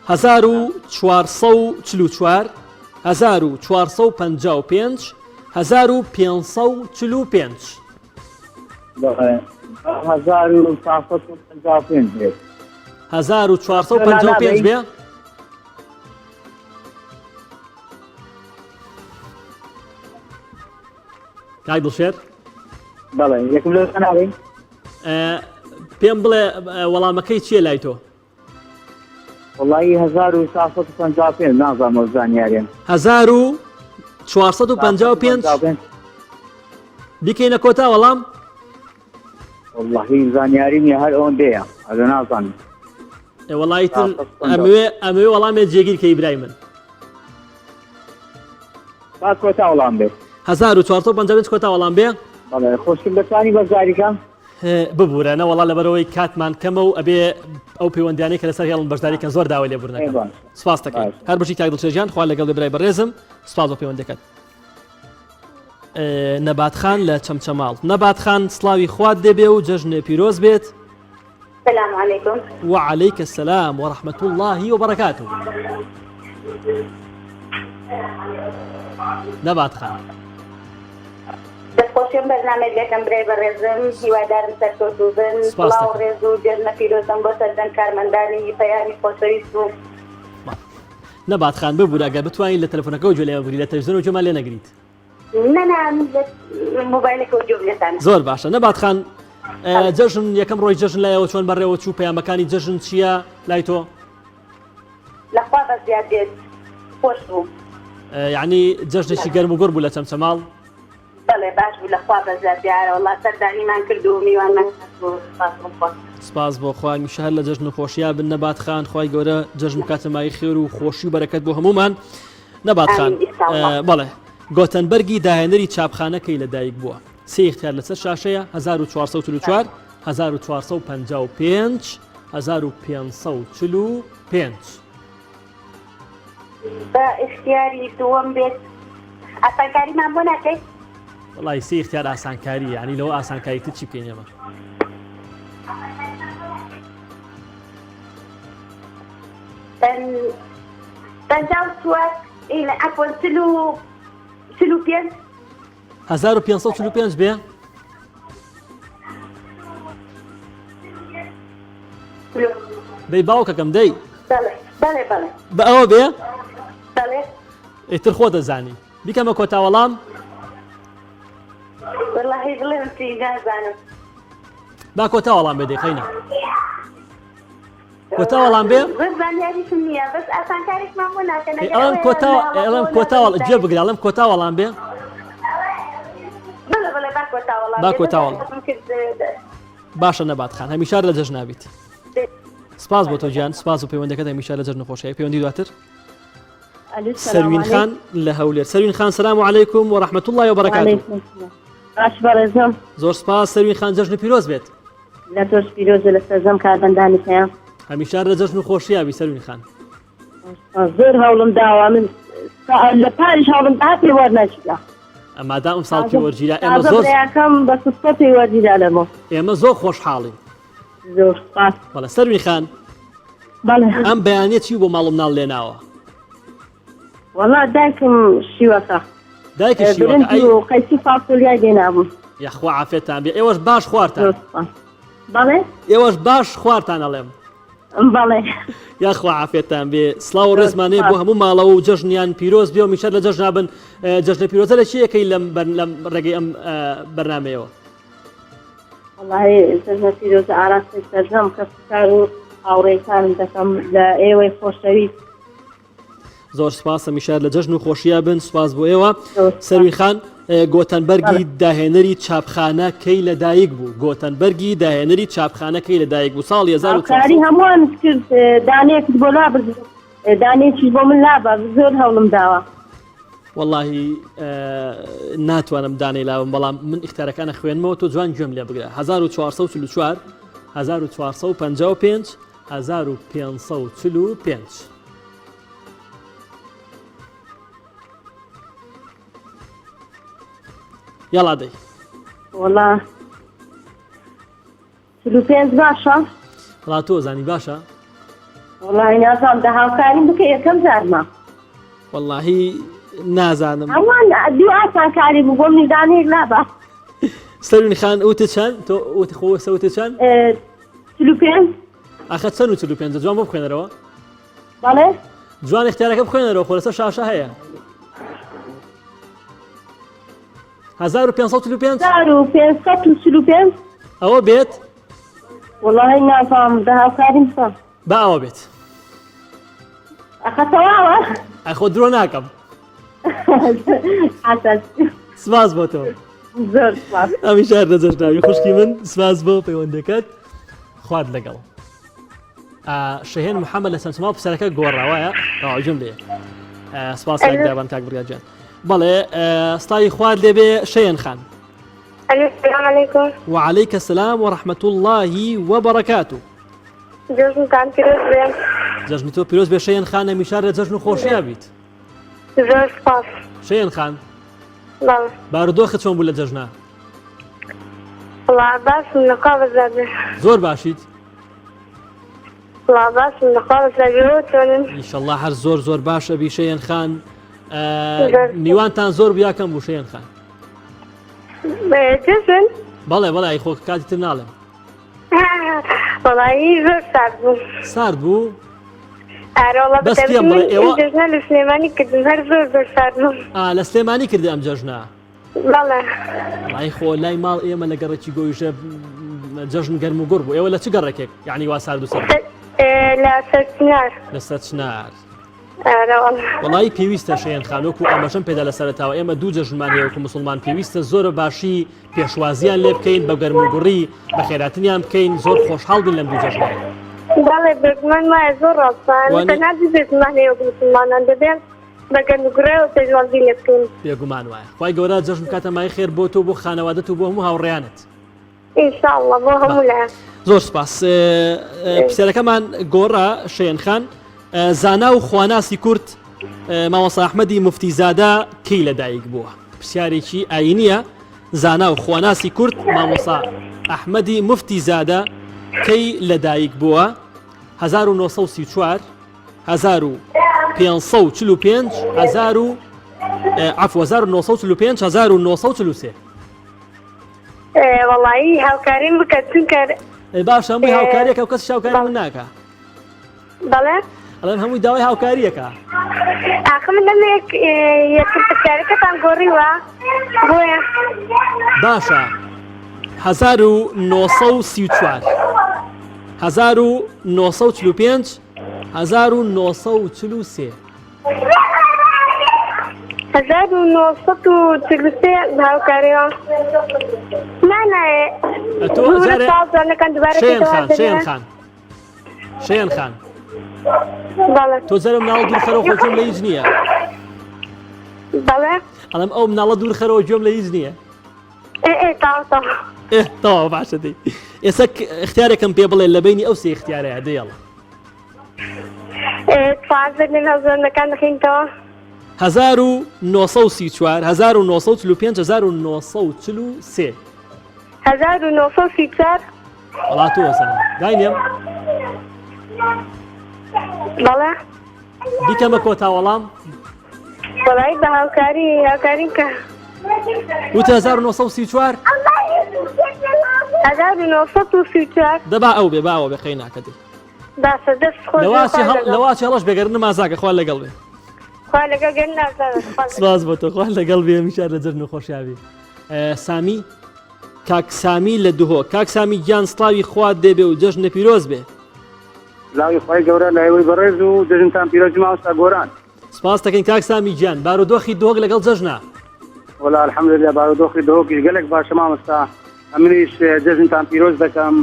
1444 1455 1545 1455 بێت. 1455 بێ؟ کاک دڵشێر بەڵێ یەکم لە ناوی پێم بڵێ وەڵامەکەی چییە لای تۆ؟ وەڵایی 1455 نازانم ئەو زانیاریە. 1455 بیکەینە کۆتا وەڵام؟ وەڵاهی زانیاری نییە هەر ئەوەندەیە ئەگە نازانم. وەڵی تر ئەمەوێ ئەمەوێ وەڵامێ جێگیر کەی برای من. با کۆتا وەڵام بێت. 1455 کۆتا وەڵام بێ؟ بەڵێ خۆشتم دەتوانی بەشداریکەم؟ ببورە نەوەڵا لەبەرەوەی کاتمان کەمە و ئەبێ ئەو پەیوەندیانەی کە لەسەر هێڵن بەشداری کەن زۆر داوای لێبوردنەکەم سپاس دەکەین هەر بژی کاک دڵشێر گیان خوا لەگەڵ بێ برای بەڕێزم سپاس بۆ پەیوەندەکەت نەبات خان لە چەمچەماڵ نەبات خان سڵاوی خوات دەبێ و جەژنێ پیرۆز بێت سلام علیکم وعليك السلام ورحمة الله وبركاته نەبات خان دەستخۆشیم بەرنامەی لەکەم برای بەڕێزم هیوادارم سەرکەوتوو بن سپاس سڵاو دەکەم. ڕێز و جێژنە پیرۆزم بۆ سەرجەم کارمەندانی پەیامی خۆشەویست و نەبات خان ببورە ئەگەر بتوانیت لە تەلەفۆنەکەەوە گوێ لێ بگری لە تەلەفزیۆنەوە گوێمان لێ نەگریت نەنا من لە مۆبایلەکەەوە گوێم لێتانە زۆر باشە نەبات خان ئە، جەژن یەکەم ڕۆی جەژن لایەوە چۆن بەڕێوە چوو پەیامەکانی جەژن چییە لای تۆ لەخوا بەزیاد بێت خۆش بوو. یەعنی جەژنێکی گەرم و گوڕ بوو لە چەمچەماڵ؟ بەڵێ باش بوو لەخوا بەزیاد دیارە وەڵا سەردانیمان کرد و میوانمان هات و سپاس بۆ خوا. سپاس بۆ خوا هەمیشە هەر لە جەژن و خۆشیا بن نەبات خان خوای گەورە جەژن بکاتە مایەی خێر و خۆشی و بەرەکەت بۆ هەموومان نەبات خان ئامین ئینشاءاللە. بەڵێ گۆتەنبەرگی داهێنەری چاپخانە کەی لەدایک بووە؟ سێ ئیختیار لەسەر شاشەیە 1444 1455 1545. بە ئیختیاری دووەم بێت ئاسانکاریمان بۆ ناکەی؟ وەڵی سێ ئیختیار ئاسانکاری یعنی لەوە ئاسانکاری تر چی بکەین ئێمە؟ 54 عفوا 45 1545 بێ؟ دەی باوکەکەم دەی بە ئەوە بێ ئیتر خۆ دەزانی بیکەمە کۆتا وەڵام با کۆتا وەڵام بێ دەیخەینە کۆتا وەڵام بێ ئەڵم کۆتا ئەڵم کۆتا گوێ بگرە ئەڵم کۆتا وەڵام بێ با کۆتا وەڵام باشە نەبات خان هەمیشار لە جەژ نابیت سپاس بۆ تۆ گیان سپاس و پەیوەندەکەت هەمیشە لە جەژن خۆشی پەیوەندی دواتر سەروین خان لە هەولێر سەروین خان سلام علیکم و رحمة الله وبرکاته زۆر سپاس سەروین خان جەژن پیرۆز بێت لە تۆش پیرۆزە لە سەرجەم کارمەندانی پەیام. هەمیشە لە جەژن و خۆشیا بی سەروین خان. زۆر هەوڵم داوە من لە پاریش هەوڵم دا پێ وەرنەگیرا. مادام ئەم ساڵ پێ وەرگیرا ئێمە زۆر برایەکەم بە سوتفە پێی وەرگیرا لەمۆ. ئێمە زۆر خۆشحاڵین. زۆر سوپاس. بەڵێ سەروین خان. بەڵێ. ئەم بەیانیە چی بۆ ماڵ و مناڵ لێناوە؟ وەڵا دایکم شیوەکە. دایکت شیوەکە برنج ئەی و قەیسی فاسۆلیای لێنابوو. یاخوا عافێتان بێ ئێوەش باش خوارتان. زۆر سوپاس. بەڵێ؟ ئێوەش باش خوارتان ئەڵێم. بەڵێ. یاخوا عافێتان بێ سڵاو و زۆر ڕێزمان هەیە بۆ سوپاس. هەموو ماڵەوە و جەژنیان پیرۆز بێ و میشەر لە جەژنا بن جەژنە پیرۆزە لە چیەکەی لەم بەر لەم ڕێگەی ئەم بەرنمەیەوە؟ وەڵاهی جەژنە پیرۆزە ئاراستەی سەرجەم کەسوکار و هاوڕێکانم دەکەم لە ئێوەی خۆشەویست. زۆر سپاس هەمیشە لە جەژن و خۆشییا بن سپاس بۆ ئێوە سەروین خان گۆتەنبەرگی داهێنەری چاپخانە کەی لەدایک بوو گۆتەنبەرگی داهێنەری چاپخانە کەی لەدایک بوو ساڵی 1940 هەمووان کرد دانێکت بۆ لابرد دانێکیش بۆ من لابە زۆر هەوڵم داوە واللهی ناتوانم دانەی لاوم بەڵام من ئیختارەکانە خوێنمەوە تۆ جوان گوێم لێ بگرە 1444 1455 1545. یاڵا دەی. وەڵا 45 باشە وەڵا تۆ زانی باشە وەڵی نازانم دە هاوکاریم بکە یەکەم جارمە وەڵاهی نازانم هەمان دوو ئاسانکاری بوو بۆ منیدانەیەک لابە سەروین خان وتت چەند تۆ وت خۆ سەوتت چەند 45 ئاخە چەند و 45 جوان بۆ بخوێنەرەوە بەڵێ جوان اختیارەکە بخوێنەرەوە خۆ لەسەر شاشە هەیە. 1545 1545 ئەوە بێت وەڵی نازانم دە هاوکاریم بکە با ئەوە بێت ئەخە تەواوە ئەخۆ درۆ ناکەم سپاس بۆ تۆ زۆر سپاس ئەمی شار لە جەژناوی خوشکی من سپاس بۆ پەیوەندەکەت خوارد لەگەڵ شەهێن محەممەد لە سەمسما پرسیارەکە گۆڕاوایە تەواوجم لێ سپاس دابان کاک بڕیاجان بەڵێ سڵاوی خوارد لێبێ شەیەن خان السلام علیکم وعليك السلام ورحمة الله وبركاته جەژنتان پیرۆز بێ جەژنی تۆ پیرۆز بێ شەیەن خان هەمیشە لە جەژن و خۆشیا بیت زۆر سپاس شەیەن خان بەڵێ بارودۆخت چۆن بوو لە جەژنا وەڵا باشم لەخوا بەزیاد بێ زۆر باشیت وەڵا باشم لەخوا بەزیاد بێ ئێوە چۆنن ئیشەڵڵا هەر زۆر زۆر باش ئەبی شەیەن خان میوانتان زۆر بیا کەم بوو شەیەن خان جەژن بەڵێ بەڵێ ئەی خۆ کاتی تر ناڵێم وەڵایی زۆر سارد بوو سارد بوو ئارۆڵە بەس پێم بڵێ ئێوە جەژنە لە سلێمانی کردم هەر زۆر زۆر سارد بوو ئا لە سلێمانی کردی ئەم جەژنە بەڵێ وەڵایی خۆ لای ماڵ ئێمە لە گەڕەکی گۆیژە جەژن گەرم و گوڕ بوو ئێوە لە چ گەڕەکێک یعنی وا سارد و سەرد لە سەرچنار لە سەرچنار وەڵایی پێویستە شەیەن خان وەکو ئاماژەم پێدا لە سەرەتاوە ئێمە دوو جەژنمان هەیە وەکو مسلمان پێویستە زۆرە باشی پێشوازیان لێ بکەین بە گەرم و گوڕی بەخێراتنیان بکەین زۆر خۆشحاڵ بین لەم دوو جەژنە. بەڵێ بێگومان وایە زۆر ڕاستە تەنها دوو جەژنمان هەیە وەکو مسلمانان دەبێ بە گەرم و گوڕیەوە پێشوازی لێ بکەین. بێگومان وایە خوای گەورە جەژن بکاتە مایەی خێر بۆ تۆ بۆ خانەوادەت و بۆ هەموو هاوڕێیانت. ان شاء اللە بۆ هەموو لایەک. زۆر سپاس پرسیارەکەمان گۆڕا شەیەن خان زانا و خواناسی کورد مامۆستا ئەحمەدی مفتیزادە کەی لەدایک بووە پرسیارێکی ئاینیە زانا و خواناسی کورد مامۆسا ئەحمەدی مفتی زادە کەی لەدایک بووە 1934 1545 1000 عفو 1945 1943 وەڵایی هاوکاریم بکە چونکە باشە هەمووی هاوکاریەکە و کەس هاوکاری من ناکە بەڵێ ئەڵێم هەمووی داوای هاوکاریەکە ئاخ من لەمێک یەکتر پرسیارەکەتان گۆڕیوە بۆیە باشە 1934 1945 1943 1943 هاوکاریەوە نا نا ئەتۆ جارێ شێن خان شێن خان شێن خان تۆ جارە مناڵ دوور خەرەوە خۆ گوێم لە هیچ نییە بەڵێ ئەڵێم ئەو مناڵە دوور خەرەوە گوێم لە هیچ نییە تەواو باشە دەی ئێستا اختیارێکم پێ بڵێ لە بینی ئەو سێ اختیارەیە دەیەڵە تازە لە هەزارەکان دەخینتەوە. 1934 1945 1943 1934 وەڵا تۆ ئەزانم داینێم بەڵێ بیکەمە کۆتا وەڵام وەڵی بە هاوکاری هاوکاریم کە وتە 1934 1934 دەبا ئەو بێ باوە بێ قەی ناکە دێ باشە دەست خۆش لەواچی هەڵ لەواچی هەڵش بێگەر نمازاکە خوا لەگەڵ بێ خوا لەگەڵ گەر نازانم سپاس بۆ تۆ خوا لەگەڵ بێ هەمیشە لە جەژن و خۆشیابی سامی کاک سامی لە دهۆ کاک سامی گیان سڵاوی خوات دێبێ و جەژنە پیرۆز بێ سڵاوی خوای گەورە لە ئێوەی بەڕێز و جەژنتان پیرۆز مامۆستا گۆران سپاس دەکەین کاک سامی گیان بارودۆخی دهۆک لەگەڵ جەژنە وەڵا الحمدلله بارودۆخی دهۆکیش گەلێک باشە مامۆستا ئەمنیش جەژنتان پیرۆز دەکەم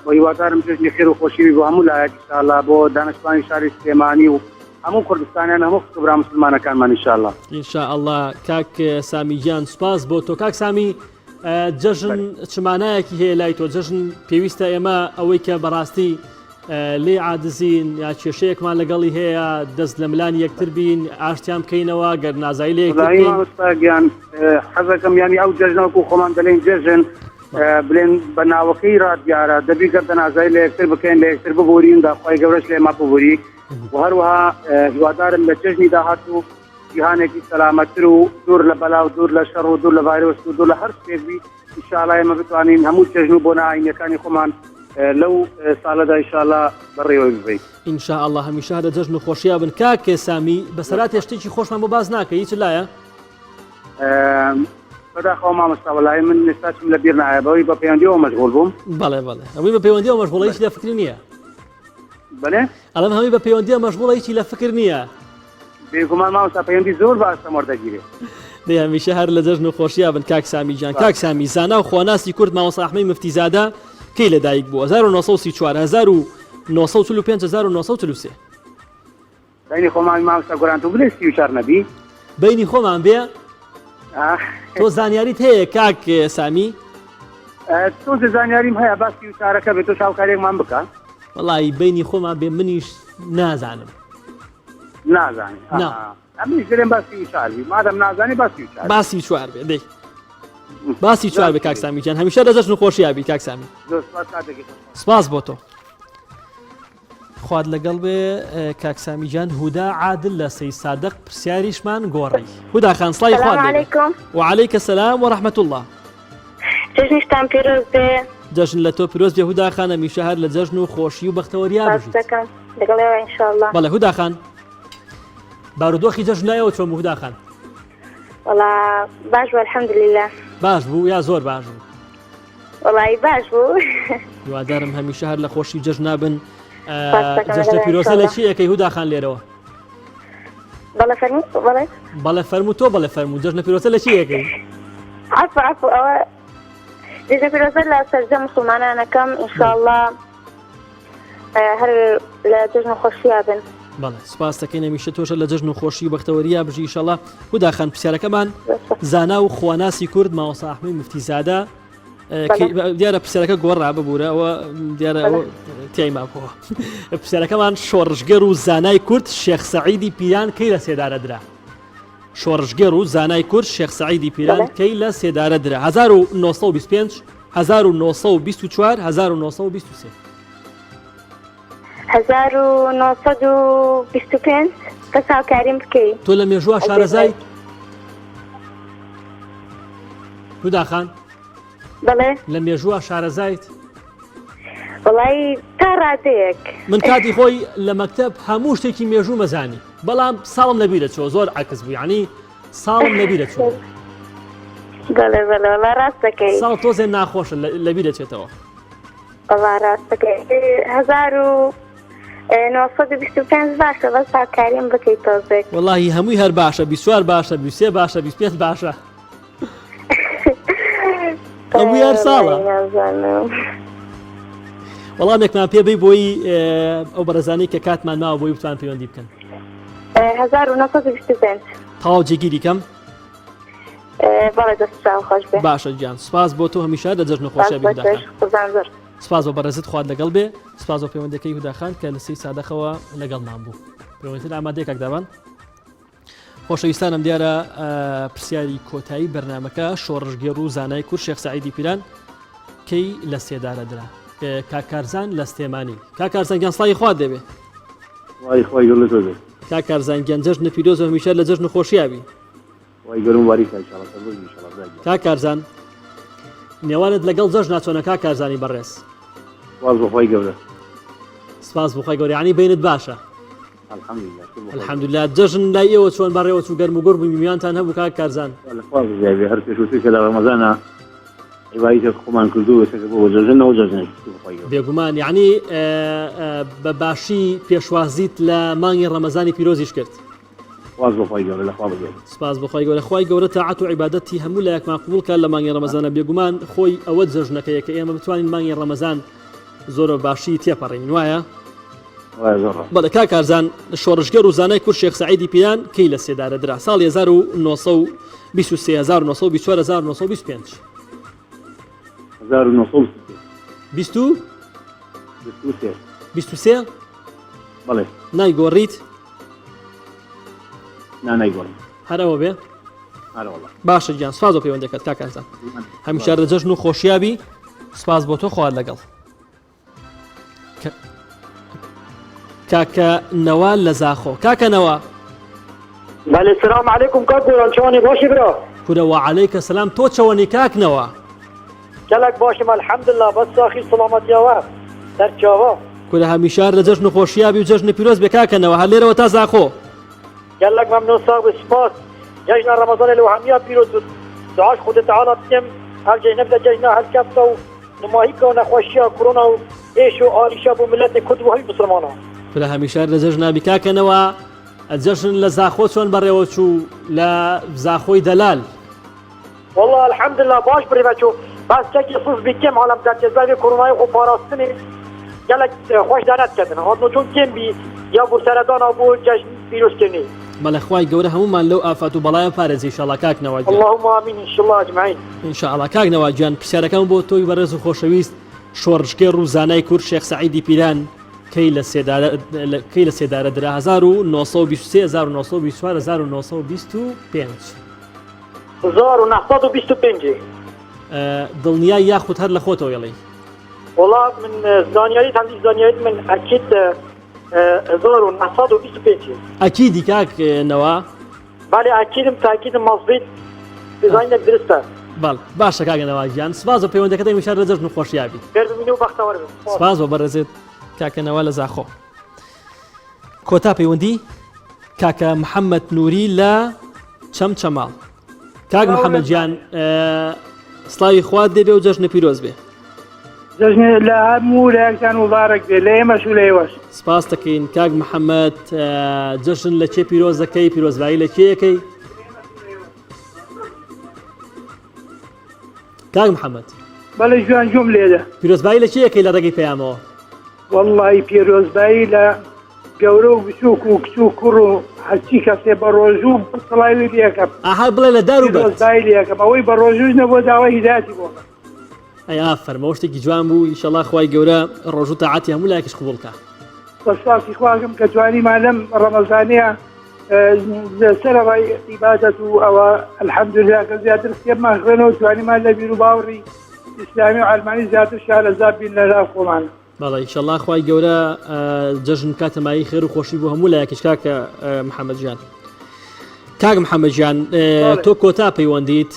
و هیوادارم جەژنی خێر و خۆشی بی بۆ هەموو لایەک ئینشاءاللە بۆ دانیشتوانی شاری سلێمانی و هەموو کوردستانیان هەموو خوشک و برا مسلمانەکانمان ئینشاءاللە. ئینشاءاللە کاک سامی گیان سوپاس بۆ تۆ کاک سامی جەژن چ مانایەکی هەیە لای تۆ جەژن پێویستە ئێمە ئەوەی کە بەڕاستی لێی عادزین یا کێشەیەکمان لەگەڵی هەیە دەست لە ملانی یەکتر بین ئاشتیان بکەینەوە گەر نازایی لە یەکتر بکەین. مامۆستا گیان حەزەکەم یانی ئەو جەژنە وەکو خۆمان دەلێین جەژن بلێن بە ناوەکەی ڕا دیارە دەبی گەردە نازایی لە یەکتر بکەین لە یەکتر ببورین داخوای گەورەش لێمان ببوری و هەروەها هیوادارم لە جەژنی داهاتوو جیهانێکی سەلامەتتر و دوور لە بەلا و دوور لە شەڕ و دوور لە ڤایرۆس و دوور لە هەر شتێک بی ئینشاءاللە ئێمە بتوانین هەموو جەژن و بۆنە ئاینیەکانی خۆمان لەو ساڵەدا ئینشاءاللە بەڕێوەی ببەین. ان شاء اللە هەمیشە هەر لە جەژن و خۆشیا بن کاک سامی بەسەراتێ شتێکی خۆشمان بۆ باس ناکەی هیچ لایە؟ بەداخەوە مامۆستا وەڵایی من ئێستاشم لە بیر نایە بەوەی بە پەیوەندیەوە مەشغوڵ بووم. بەڵێ بەڵێ هەمووی بە پەیوەندیەوە مەشغوڵە هیچ لە فکری نییە. بەلێ؟ ئەڵێم هەمووی بە پەیوەندیەوە مەشغوڵە هیچی لە فکر نییە. بێگومان مامۆستا پەیوەندی زۆر بە ئاستەم وەردەگیرێ. دەی هەمیشە هەر لە جەژن و خۆشیا بن کاک سامی گیان. کاک سامی زانا و خواناسی کورد مامۆستا ئەحمەی مفتیزادە کەی لەدایک بوو؟ 1934 1945 1943 بەینی خۆمان مامۆستا گۆران تۆ بلێ 34 نەبی؟ بەینی خۆمان بێ؟ تۆ زانیاریت هەیە کاک سامی؟ تۆزێ زانیاریم هەیە با 34ەکە بێ تۆ هاوکاریەکمان بکە. وەڵی بەینی خۆمان بێ منیش نازانم. نازانی نا. ئەمنیش دەرێم با 34 بی مادەم نازانی با 34 با 34 بێ دەی با 34 بێ کاک سامی گیان هەمیشە لە جەژن و خۆشیا بی کاک سامی زۆر سپاس کاتێکی خۆش. سپاس بۆ تۆ. خوات لەگەڵ بێ کاک سامی گیان هودا عادل لە سەی سادق پرسیاریشمان گۆڕی هودا خان سڵاوی سلام خوات لێ بێ. علیکم. وعلیک سلام و رحمة الله جەژنیشتان پیرۆز بێ. جەژن لە تۆ پیرۆز بێ هودا خان هەمیشە هەر لە جەژن و خۆشی و بەختەوەریا سپاس بژیت. دەکەم لەگەڵ ئێوە ئینشاءاللە. بەڵێ هودا خان بارودۆخی جەژن لای ئێوە چۆن بوو هودا خان؟ وەڵا باش بوو الحمدللە. باش بوو یا زۆر باش بوو؟ وەڵی باش بوو. هیوادارم هەمیشە هەر لە خۆشی جەژنا بن. جەژنە پیرۆزە لە چی ئەەکەی هودا خان لێرەوە؟ بەڵێ فەرموو بەڵێ بەڵێ فەرموو تۆ بەڵێ فەرموو جەژنە پیرۆزە لە چی ئەەکەی؟ عفو عفو ئەوە جەژنە پیرۆزە لە سەرجەم مسلمانانەکەم ئینشاءاللە هەر لە جەژن و خۆشییا بن. بەڵێ سپاس دەکەین هەمیشە تۆشە لە جەژن و خۆشی و بەختەوەرییا بژی ئیشەڵا هودا خان پرسیارەکەمان زانا و خواناسی کورد مامۆستا ئەحمەی مفتیزادە دیارە پرسیارەکە گۆڕا ببوورە ئەوە دیارە تیای مابووە پرسیارەکەمان شۆڕشگەر و زانای کورد شێخ سەعیدی پیران کەی لە سێدارە درا شۆڕشگێڕ و زانای کورد شێخ سەعیدی پیران کەی لە سێدارە درا؟ 1925 1924 1923 1925 بەس هاوکاریم بکەی. تۆ لە مێژووە شارەزایت؟ هودا خان؟ بەڵێ. لە مێژووە شارەزایت؟ وەڵایی تا ڕادەیەک. من کاتی خۆی لە مەکتەب هەموو شتێکی مێژوو مەزانی بەڵام ساڵم لەبیرە چوە زۆر عکس بوو یعنی ساڵم لەبیرە چوە. بەڵێ بەڵێ وەڵا ڕاست دەکەی. ساڵ تۆزێ ناخۆشە لەبیرە چێتەوە. وەڵا ڕاست دەکەی 1925 باشە بەس هاوکاریم بکەی تۆزێک. وەڵاهی هەمووی هەر باشە 24 باشە 23 باشە 25 باشە. هەمووی هەر ساڵە وەڵامێکمان پێ بی بۆی ئەو بەڕێزانەی کە کاتمان ماوە بۆی بتوان پەیوەندی بکەن 1925 تەواو جێگیری کەم بەڵێ دەست خۆش بێ باشە گیان سپاس بۆ تۆ هەمیشە لە جەژن خۆشە زۆر سپاس بۆ بەڕێزت خوات لەگەڵ بێ سپاس بۆ پەیوەندەکەی هوداخان کە لە سەی سادەخەوە لەگەڵمان بوو پەیوەندی ئامادەی کاک دابان خۆشەویستانم دیارە پرسیاری کۆتایی بەرنمەکە شۆڕشگێڕ و زانای کورد شێخ سعیدی پیران کەی لە سێدارە درا کاک کارزان لە سلێمانی کاک کارزان گیان سڵاوی خوات دەبێ وای خوای گەورە تۆ بێت کاک کارزان گیان جەژن پیرۆز و هەمیشە لە جەژن و خۆشیابی وای گەورە مبارک ان شاء الله سەربەرز ان شاء الله برا گیان کاک کارزان نێوانت لەگەڵ جەژنا چۆنە کاک کارزانی بەڕێز سپاس بۆ خوای گەورە سپاس بۆ خوای گەورە یعنی بینت باشە الحمدلله الحمدلله جەژن لای ئێوە چۆن بەڕێوە چوو گەرم و گوڕ بوو میوانتان هەبوو کاک کارزان لەخوا بزیابێ هەر پێشووتر کە لە ڕەمەزانە عیبادەتێک خۆمان کردو ئێستا بۆ جەژن ئەو جەژنێک بێگومان یعنی بە باشی پێشوازیت لە مانگی ڕەمەزانی پیرۆزیش کرد سپاس بۆ خوای گەورە لەخوا بزیابێ سپاس بۆ خوای گەورە خوای گەورە تاعەت و عیبادەتی هەموو لایەکمان قبوڵ کات لە مانگی ڕەمەزانە بێگومان خۆی ئەوە جەژنەکەیە کە ئێمە بتوانین مانگی ڕەمەزان زۆر بە باشی تێپەڕین وایە؟ بەڵێ کاک کارزان شۆڕشگێڕ و زانای کورد شێخ سەعیدی پیران کەی لە سێدارە درا ساڵی 1923 1924 1925 23 بەڵێ نایگۆڕیت نا نایگۆڕم هەر ئەوە بێ باشە گیان سپاس بۆ پەیوەندەکەت کاک کارزان هەمیشە لە جەژن و خۆشیابی سپاس بۆ تۆ خوات لەگەڵ کاکە نەوا لە زاخۆ کاکە نەوا بەێ سلام علیکم کاک گۆران چۆنی باشی برا کورە وعليك سلام تۆ چەوەنی کاک نەوە گەلەک باشم الحمدلله بەس ساخی سڵامەتیەوە سەرچاوە کورە هەمیشار لە جەژن و خۆشیابی و جەژنی پیرۆز بێ کاکە نەوە هەر لێرەوە تا زاخۆ گەلەک مەمنون ساغ بی سپاس جەژنە ڕەمەزانێ لە هەمیا پیرۆز بوت. دعاش خودێ تەعالا دکەم ئەڤ جەژنە ببتە جەژنا هەلکەفتە و نماهی بکە و نەخوەشیا کۆرۆنا و ئێش و ئاریشا بۆ ملەتێ کورد و هەمی مسلمانا. کورە هەمیشە هەر لە جەژنا بی کاکە نەوا جەژن لە زاخۆ چۆن بەڕێوە چوو لە زاخۆی دەلال؟ واللە الحمدللە باش بڕێوە چوو بەس چەکی سست بی کێم عالەم دەرکەت بەر وێ کۆرۆنای خۆ پاراستنێ گەلەک خوەش دەرنەدکەتن هاتن و چوون کێم بی یا بۆ سەردانا بۆ جەژن پیرۆز کردنێ. بەڵێ خوای گەورە هەموومان لەو ئافات و بەڵایە بپارێزێ ئیشەڵا کاک نەوا گیان. اللهم آمین ان شاء اللە اجمعین. ان شاء اللە کاک نەوا گیان پرسیارەکەم بۆ تۆی بەڕێز و خۆشەویست شۆڕشگێڕ و زانای کورد شێخ سەعیدی پیران کەی لە سێدارە کەی لە سێدارە درا 1923 1924 1925 1925. دڵنیای یاخود هەر لە خۆتەوە یڵی؟ وەڵا من زانیاریت هەندی زانیاریت من ئەکید 1925. ئەکیدی کاک نەوا؟ بەڵێ ئەکیدم تاکیدم مەزبیت زانینێک درستە. بەڵێ باشە کاکە نەوا گیان سپاس بۆ پەیوەندەکەت هەمیشە لە جەژن و خۆشیا بیت. خێر ببینی و بەختەوەر بن. سپاس بۆ بەڕێزت کاکە نەوا لە زاخۆ. کۆتا پەیوەندی کاکە محەممەد نووری لە چەمچەماڵ. کاک محەممەد گیان سڵاوی خوات دێبێ و جەژنە پیرۆز بێ. جەژنێ لە هەموو لایەکتان مبارەک بێ لە ئێمەش و لە ئێوەش. سپاس دەکەین کاک محەممەد جەژن لە کێ پیرۆز دەکەی پیرۆزبایی لە کێ یەکەی؟ کاک محەممەد. بەڵێ جوان گوێم لێدە. پیرۆزبایی لە کێ یەکەی لە ڕێگەی پەیامەوە؟ وەڵڵاهی پیرۆزبایی لە گەورە و بچووک و کچ و کوڕ و هەرچی کەسێ بە ڕۆژوو سڵاوی لێکەم. ئاها بڵێ لە دار و بەرد. پیرۆزبایی لێکەم ئەوەی بە ڕۆژووش نەبووە داوای هیدایەتی بۆ کەم. ئەی ئافەرم ئەوە شتێکی جوان بوو ئیشەڵا خوای گەورە ڕۆژوو تاعەتی هەموو لایەکیش قبوڵ کا. بە سوپاسی خواکەم کە توانیمان لەم ڕەمەزانەیە سەرەڕای عیبادەت و ئەوە الحمدلله کە زیاتر کتێبمان خوێنەوە توانیمان لە بیروباوەڕی ئیسلامی و عەلمانی زیاتر شارەزا بین لە ناو خۆمان. بەڵێ ئیشەڵا خوای گەورە جەژن بکاتە مایەی خێر و خۆشی بۆ هەموو لایەکیش کاکە محەممەد گیان. کاک محەممەد گیان تۆ کۆتا پەیوەندیت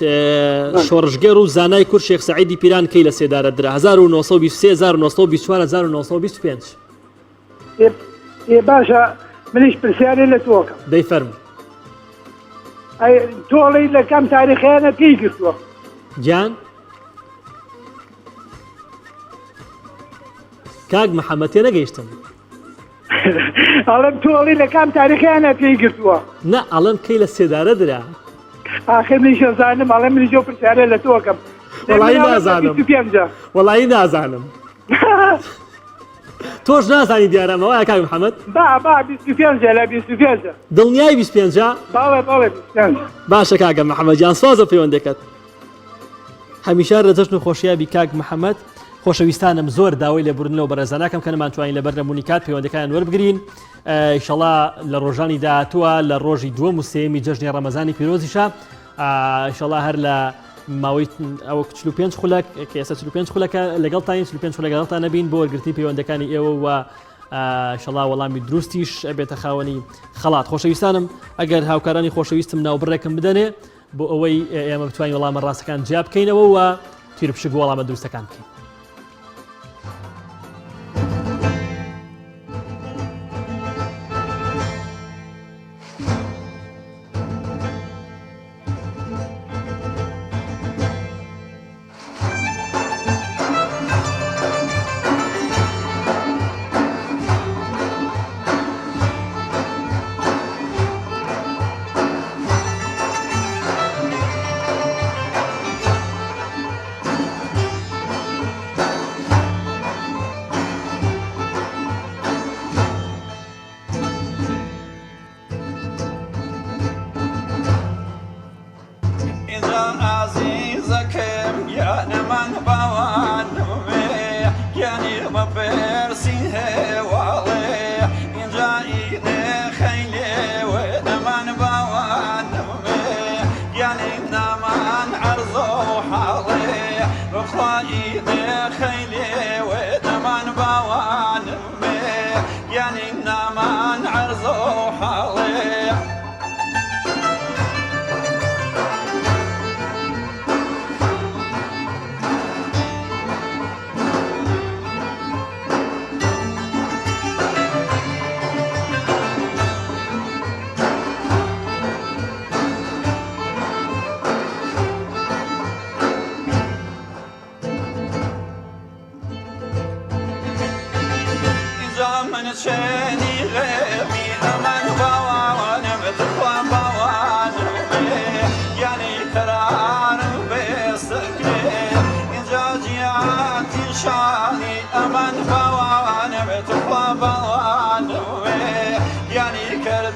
شۆڕشگێڕ و زانای کورد شێخ سەعیدی پیران کەی لە سێدارە درا 1923 1924 1925 ئێ باشە منیش پرسیارێ لە تۆکەم. دەی فەرموو. ئەی تۆڵی لە کام تاریخیانە پێی گرتووە؟ گیان کاک محەممەد تێنەگەیشتم. ئەڵێم تۆ ئەڵێی لە کام تاریخیانە پێی گرتووە؟ نا ئەڵێم کەی لە سێدارە درا. ئاخر منیش ئەزانم ئەڵێم منیش ئەو پرسیارە لە تۆ ئەکەم. وەڵایی نازانم. وەڵایی نازانم. تۆش نازانی دیارە ئەمە وایە کاک محەممەد؟ با با 25 لە 25. دڵنیای 25؟ بەڵێ بەڵێ 25. باشە کاکە محەممەد گیان سپاس بۆ پەیوەندەکەت. هەمیشە لە جەژن و خۆشیا بی کاک محەممەد. خۆشەویستانم زۆر داوای لێبوردن لەو بەڕێزانەکەم کە نەمانتوانی لەبەر نەبوونی کات پەیوەندەکانیان وەربگرین ئیشەڵا لە ڕۆژانی داهاتووە لە ڕۆژی دووەم و سێیەمی جەژنی ڕەمەزانی پیرۆزیشە ئیشەڵا هەر لە ماوەی ئەوە 45 خولەک کە ئێستا 45 خولەکە لەگەڵتانین 45 خولەک لەگەڵتان نەبین بۆ وەرگرتنی پەیوەندەکانی ئێوە و شەڵا وەڵامی دروستیش ئەبێتە خاوەنی خەڵات خۆشەویستانم ئەگەر هاوکارانی خۆشەویستم ناوبڕێکم بدەنێ بۆ ئەوەی ئێمە بتوانین وەڵامە ڕاستەکان جیا بکەینەوە و تیرپشک وەڵامە دروستەکان بکەین.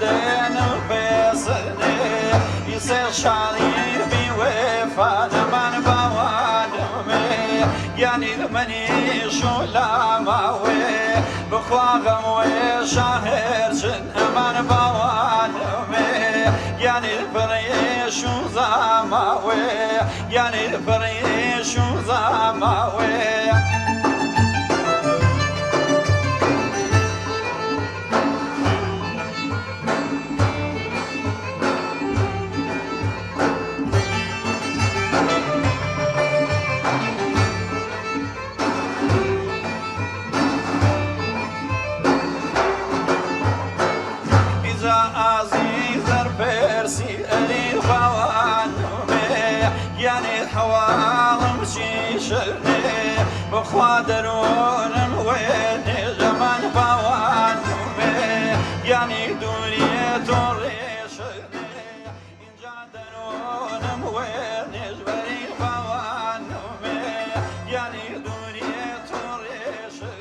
دێنم پێسنێ ئیسێ شاعیر بی وێفا دەمان باوانمێ گیانی منی شولاماوێ بخوا غەم وێ شاهێرچن ئەمان باوانمێ گیانی پڕیش و زاماوێ گیانی پڕیش و زاماوێ. ئیجا ئازیزەر پرسی ئەری باوانمێ گیانی حەواڵم چی شەرنێ بخوا دەروونم وێنێ ژەمان باوانمێ گیانی دووریە تۆ ڕێشنێ ئینجا دەروونم وێنێ ژبەری باوانمێ گیانی دووریە تۆ ڕێشنێ.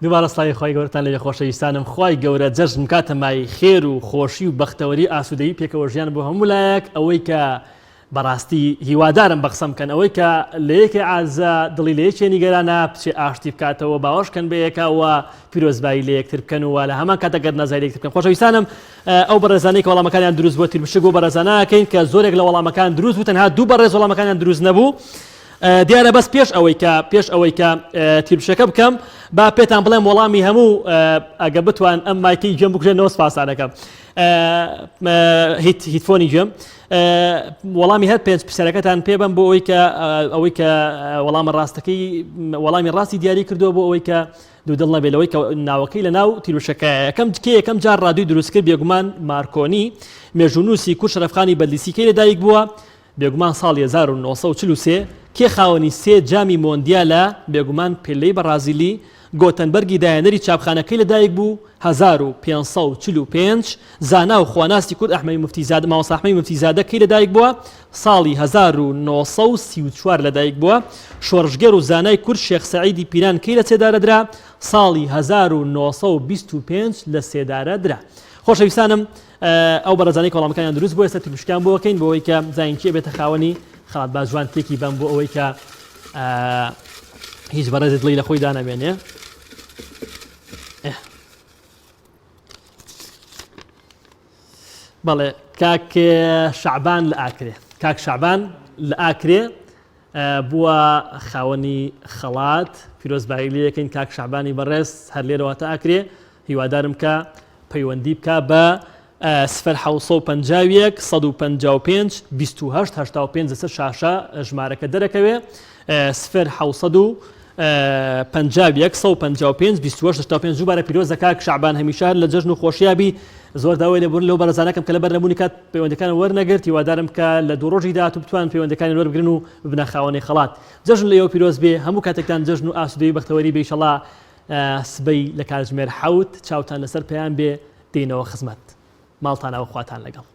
دووبارە سڵاوی خوای گەورەتان لێبێ خۆشەویستانم خوای گەورە جەژن بکاتە مایەی خێر و خۆشی و بەختەوەری ئاسوودەیی پێکەوە ژیان بۆ هەموو لایەک ئەوەی کە بەڕاستی هیوادارم بە قسەم بکەن ئەوەی کە لە یەکێ عازە دڵی لە یەکێ نیگەرانە بچێ ئاشتی بکاتەوە باوەش کەن بە یەکەوە پیرۆزبایی لە یەکتر بکەن و لە هەمان کاتە گەر نازای لە یەکتر بکەن خۆشەویستانم ئەو بەڕێزانەی کە وەڵامەکانیان دروست بووە تیرپشک بۆ بەڕێزانەکەین کە زۆرێک لە وەڵامەکان دروست بوو تەنها دوو بەڕێز وەڵامەکانیان دروست نەبوو دیارە بەس پێش ئەوەی کە پێش ئەوەی کە تیرپشەکە بکەم با پێتان بڵێم وەڵامی هەموو ئەگە بتوان ئەم مایکەی گوێم بکوژێنەوە سپاسانەکەم headphone ی گوێم وەڵامی هەر پێنج پرسیارەکەتان پێ بەم بۆ ئەوەی کە ئەوەی کە وەڵامە ڕاستەکەی وەڵامی ڕاستی دیاری کردووە بۆ ئەوەی کە دوودڵ نەبێت لەوەی کە ناوەکەی لە ناو تیروشەکە یەکەم کێ یەکەم جار ڕادیۆی دروست کرد بێگومان مارکۆنی مێژوونووسی کورد شەرەفخانی بەدلیسی کەی لەدایک بووە بێگومان ساڵی 1943 کێ خاوەنی سێ جامی مۆندیالە بێگومان پێلەی بەڕازیلی گۆتەنبەرگی داهێنەری چاپخانەکەی لەدایک بوو 1545 زانا و خواناسی کورد ئەحمەدی موفتیزادە مامۆستا ئەحمەدی موفتیزادە کەی لەدایک بووە؟ ساڵی 1934 لەدایک بووە. شۆڕشگێڕ و زانای کورد شێخ سەعیدی پیران کەی لە سێدارە درا؟ ساڵی 1925 لە سێدارە درا. خۆشەویستانم ئەو بەڕێزانەی کە وەڵامەکانیان دروست بوو ئێستا تیرپشکیان بۆ ئەکەین بۆ ئەوەی کە بزانین کێ بێتە خاوەنی خەڵات با جوان تێکی بەم بۆ ئەوەی کە هیچ بەڕێزی دڵی لە خۆی دانەمێنێ. بەڵێ کاک شەعبان لە ئاکرێ کاک شەعبان لە ئاکرێ بووە خاوەنی خەڵات پیرۆزبایی لێ یەکەین کاک شەعبانی بەڕێز هەر لێرەوە تا ئاکرێ هیوادارم کە پەیوەندی بکە بە سفر 1950 155 28 85 لەسەر شاشە ژمارەکە دەرەکەوێ سفر 751 155 28 85 دووبارە پیرۆزە کاک شەعبان هەمیشە هەر لە جەژن و خۆشیا بی زۆر داوای لێبوردن لەو بەڕێزانەکەم کە لەبەر نەبوونی کات پەیوەندەکان وەرنەگرت هیوادارم کە لە دوو ڕۆژی داهاتوو بتوانن پەیوەندەکانی وەربگرن و ببنە خاوەنی خەڵات جەژن لە ئێوە پیرۆز بێ هەموو کاتێکتان جەژن و ئاسوودەیی و بەختەوەری بێ ئیشەڵا سبەی لە کاتژمێر حەوت چاوتان لەسەر پەیام بێ دێینەوە خزمەت ماڵتان ئاو خواتان لەگەڵ.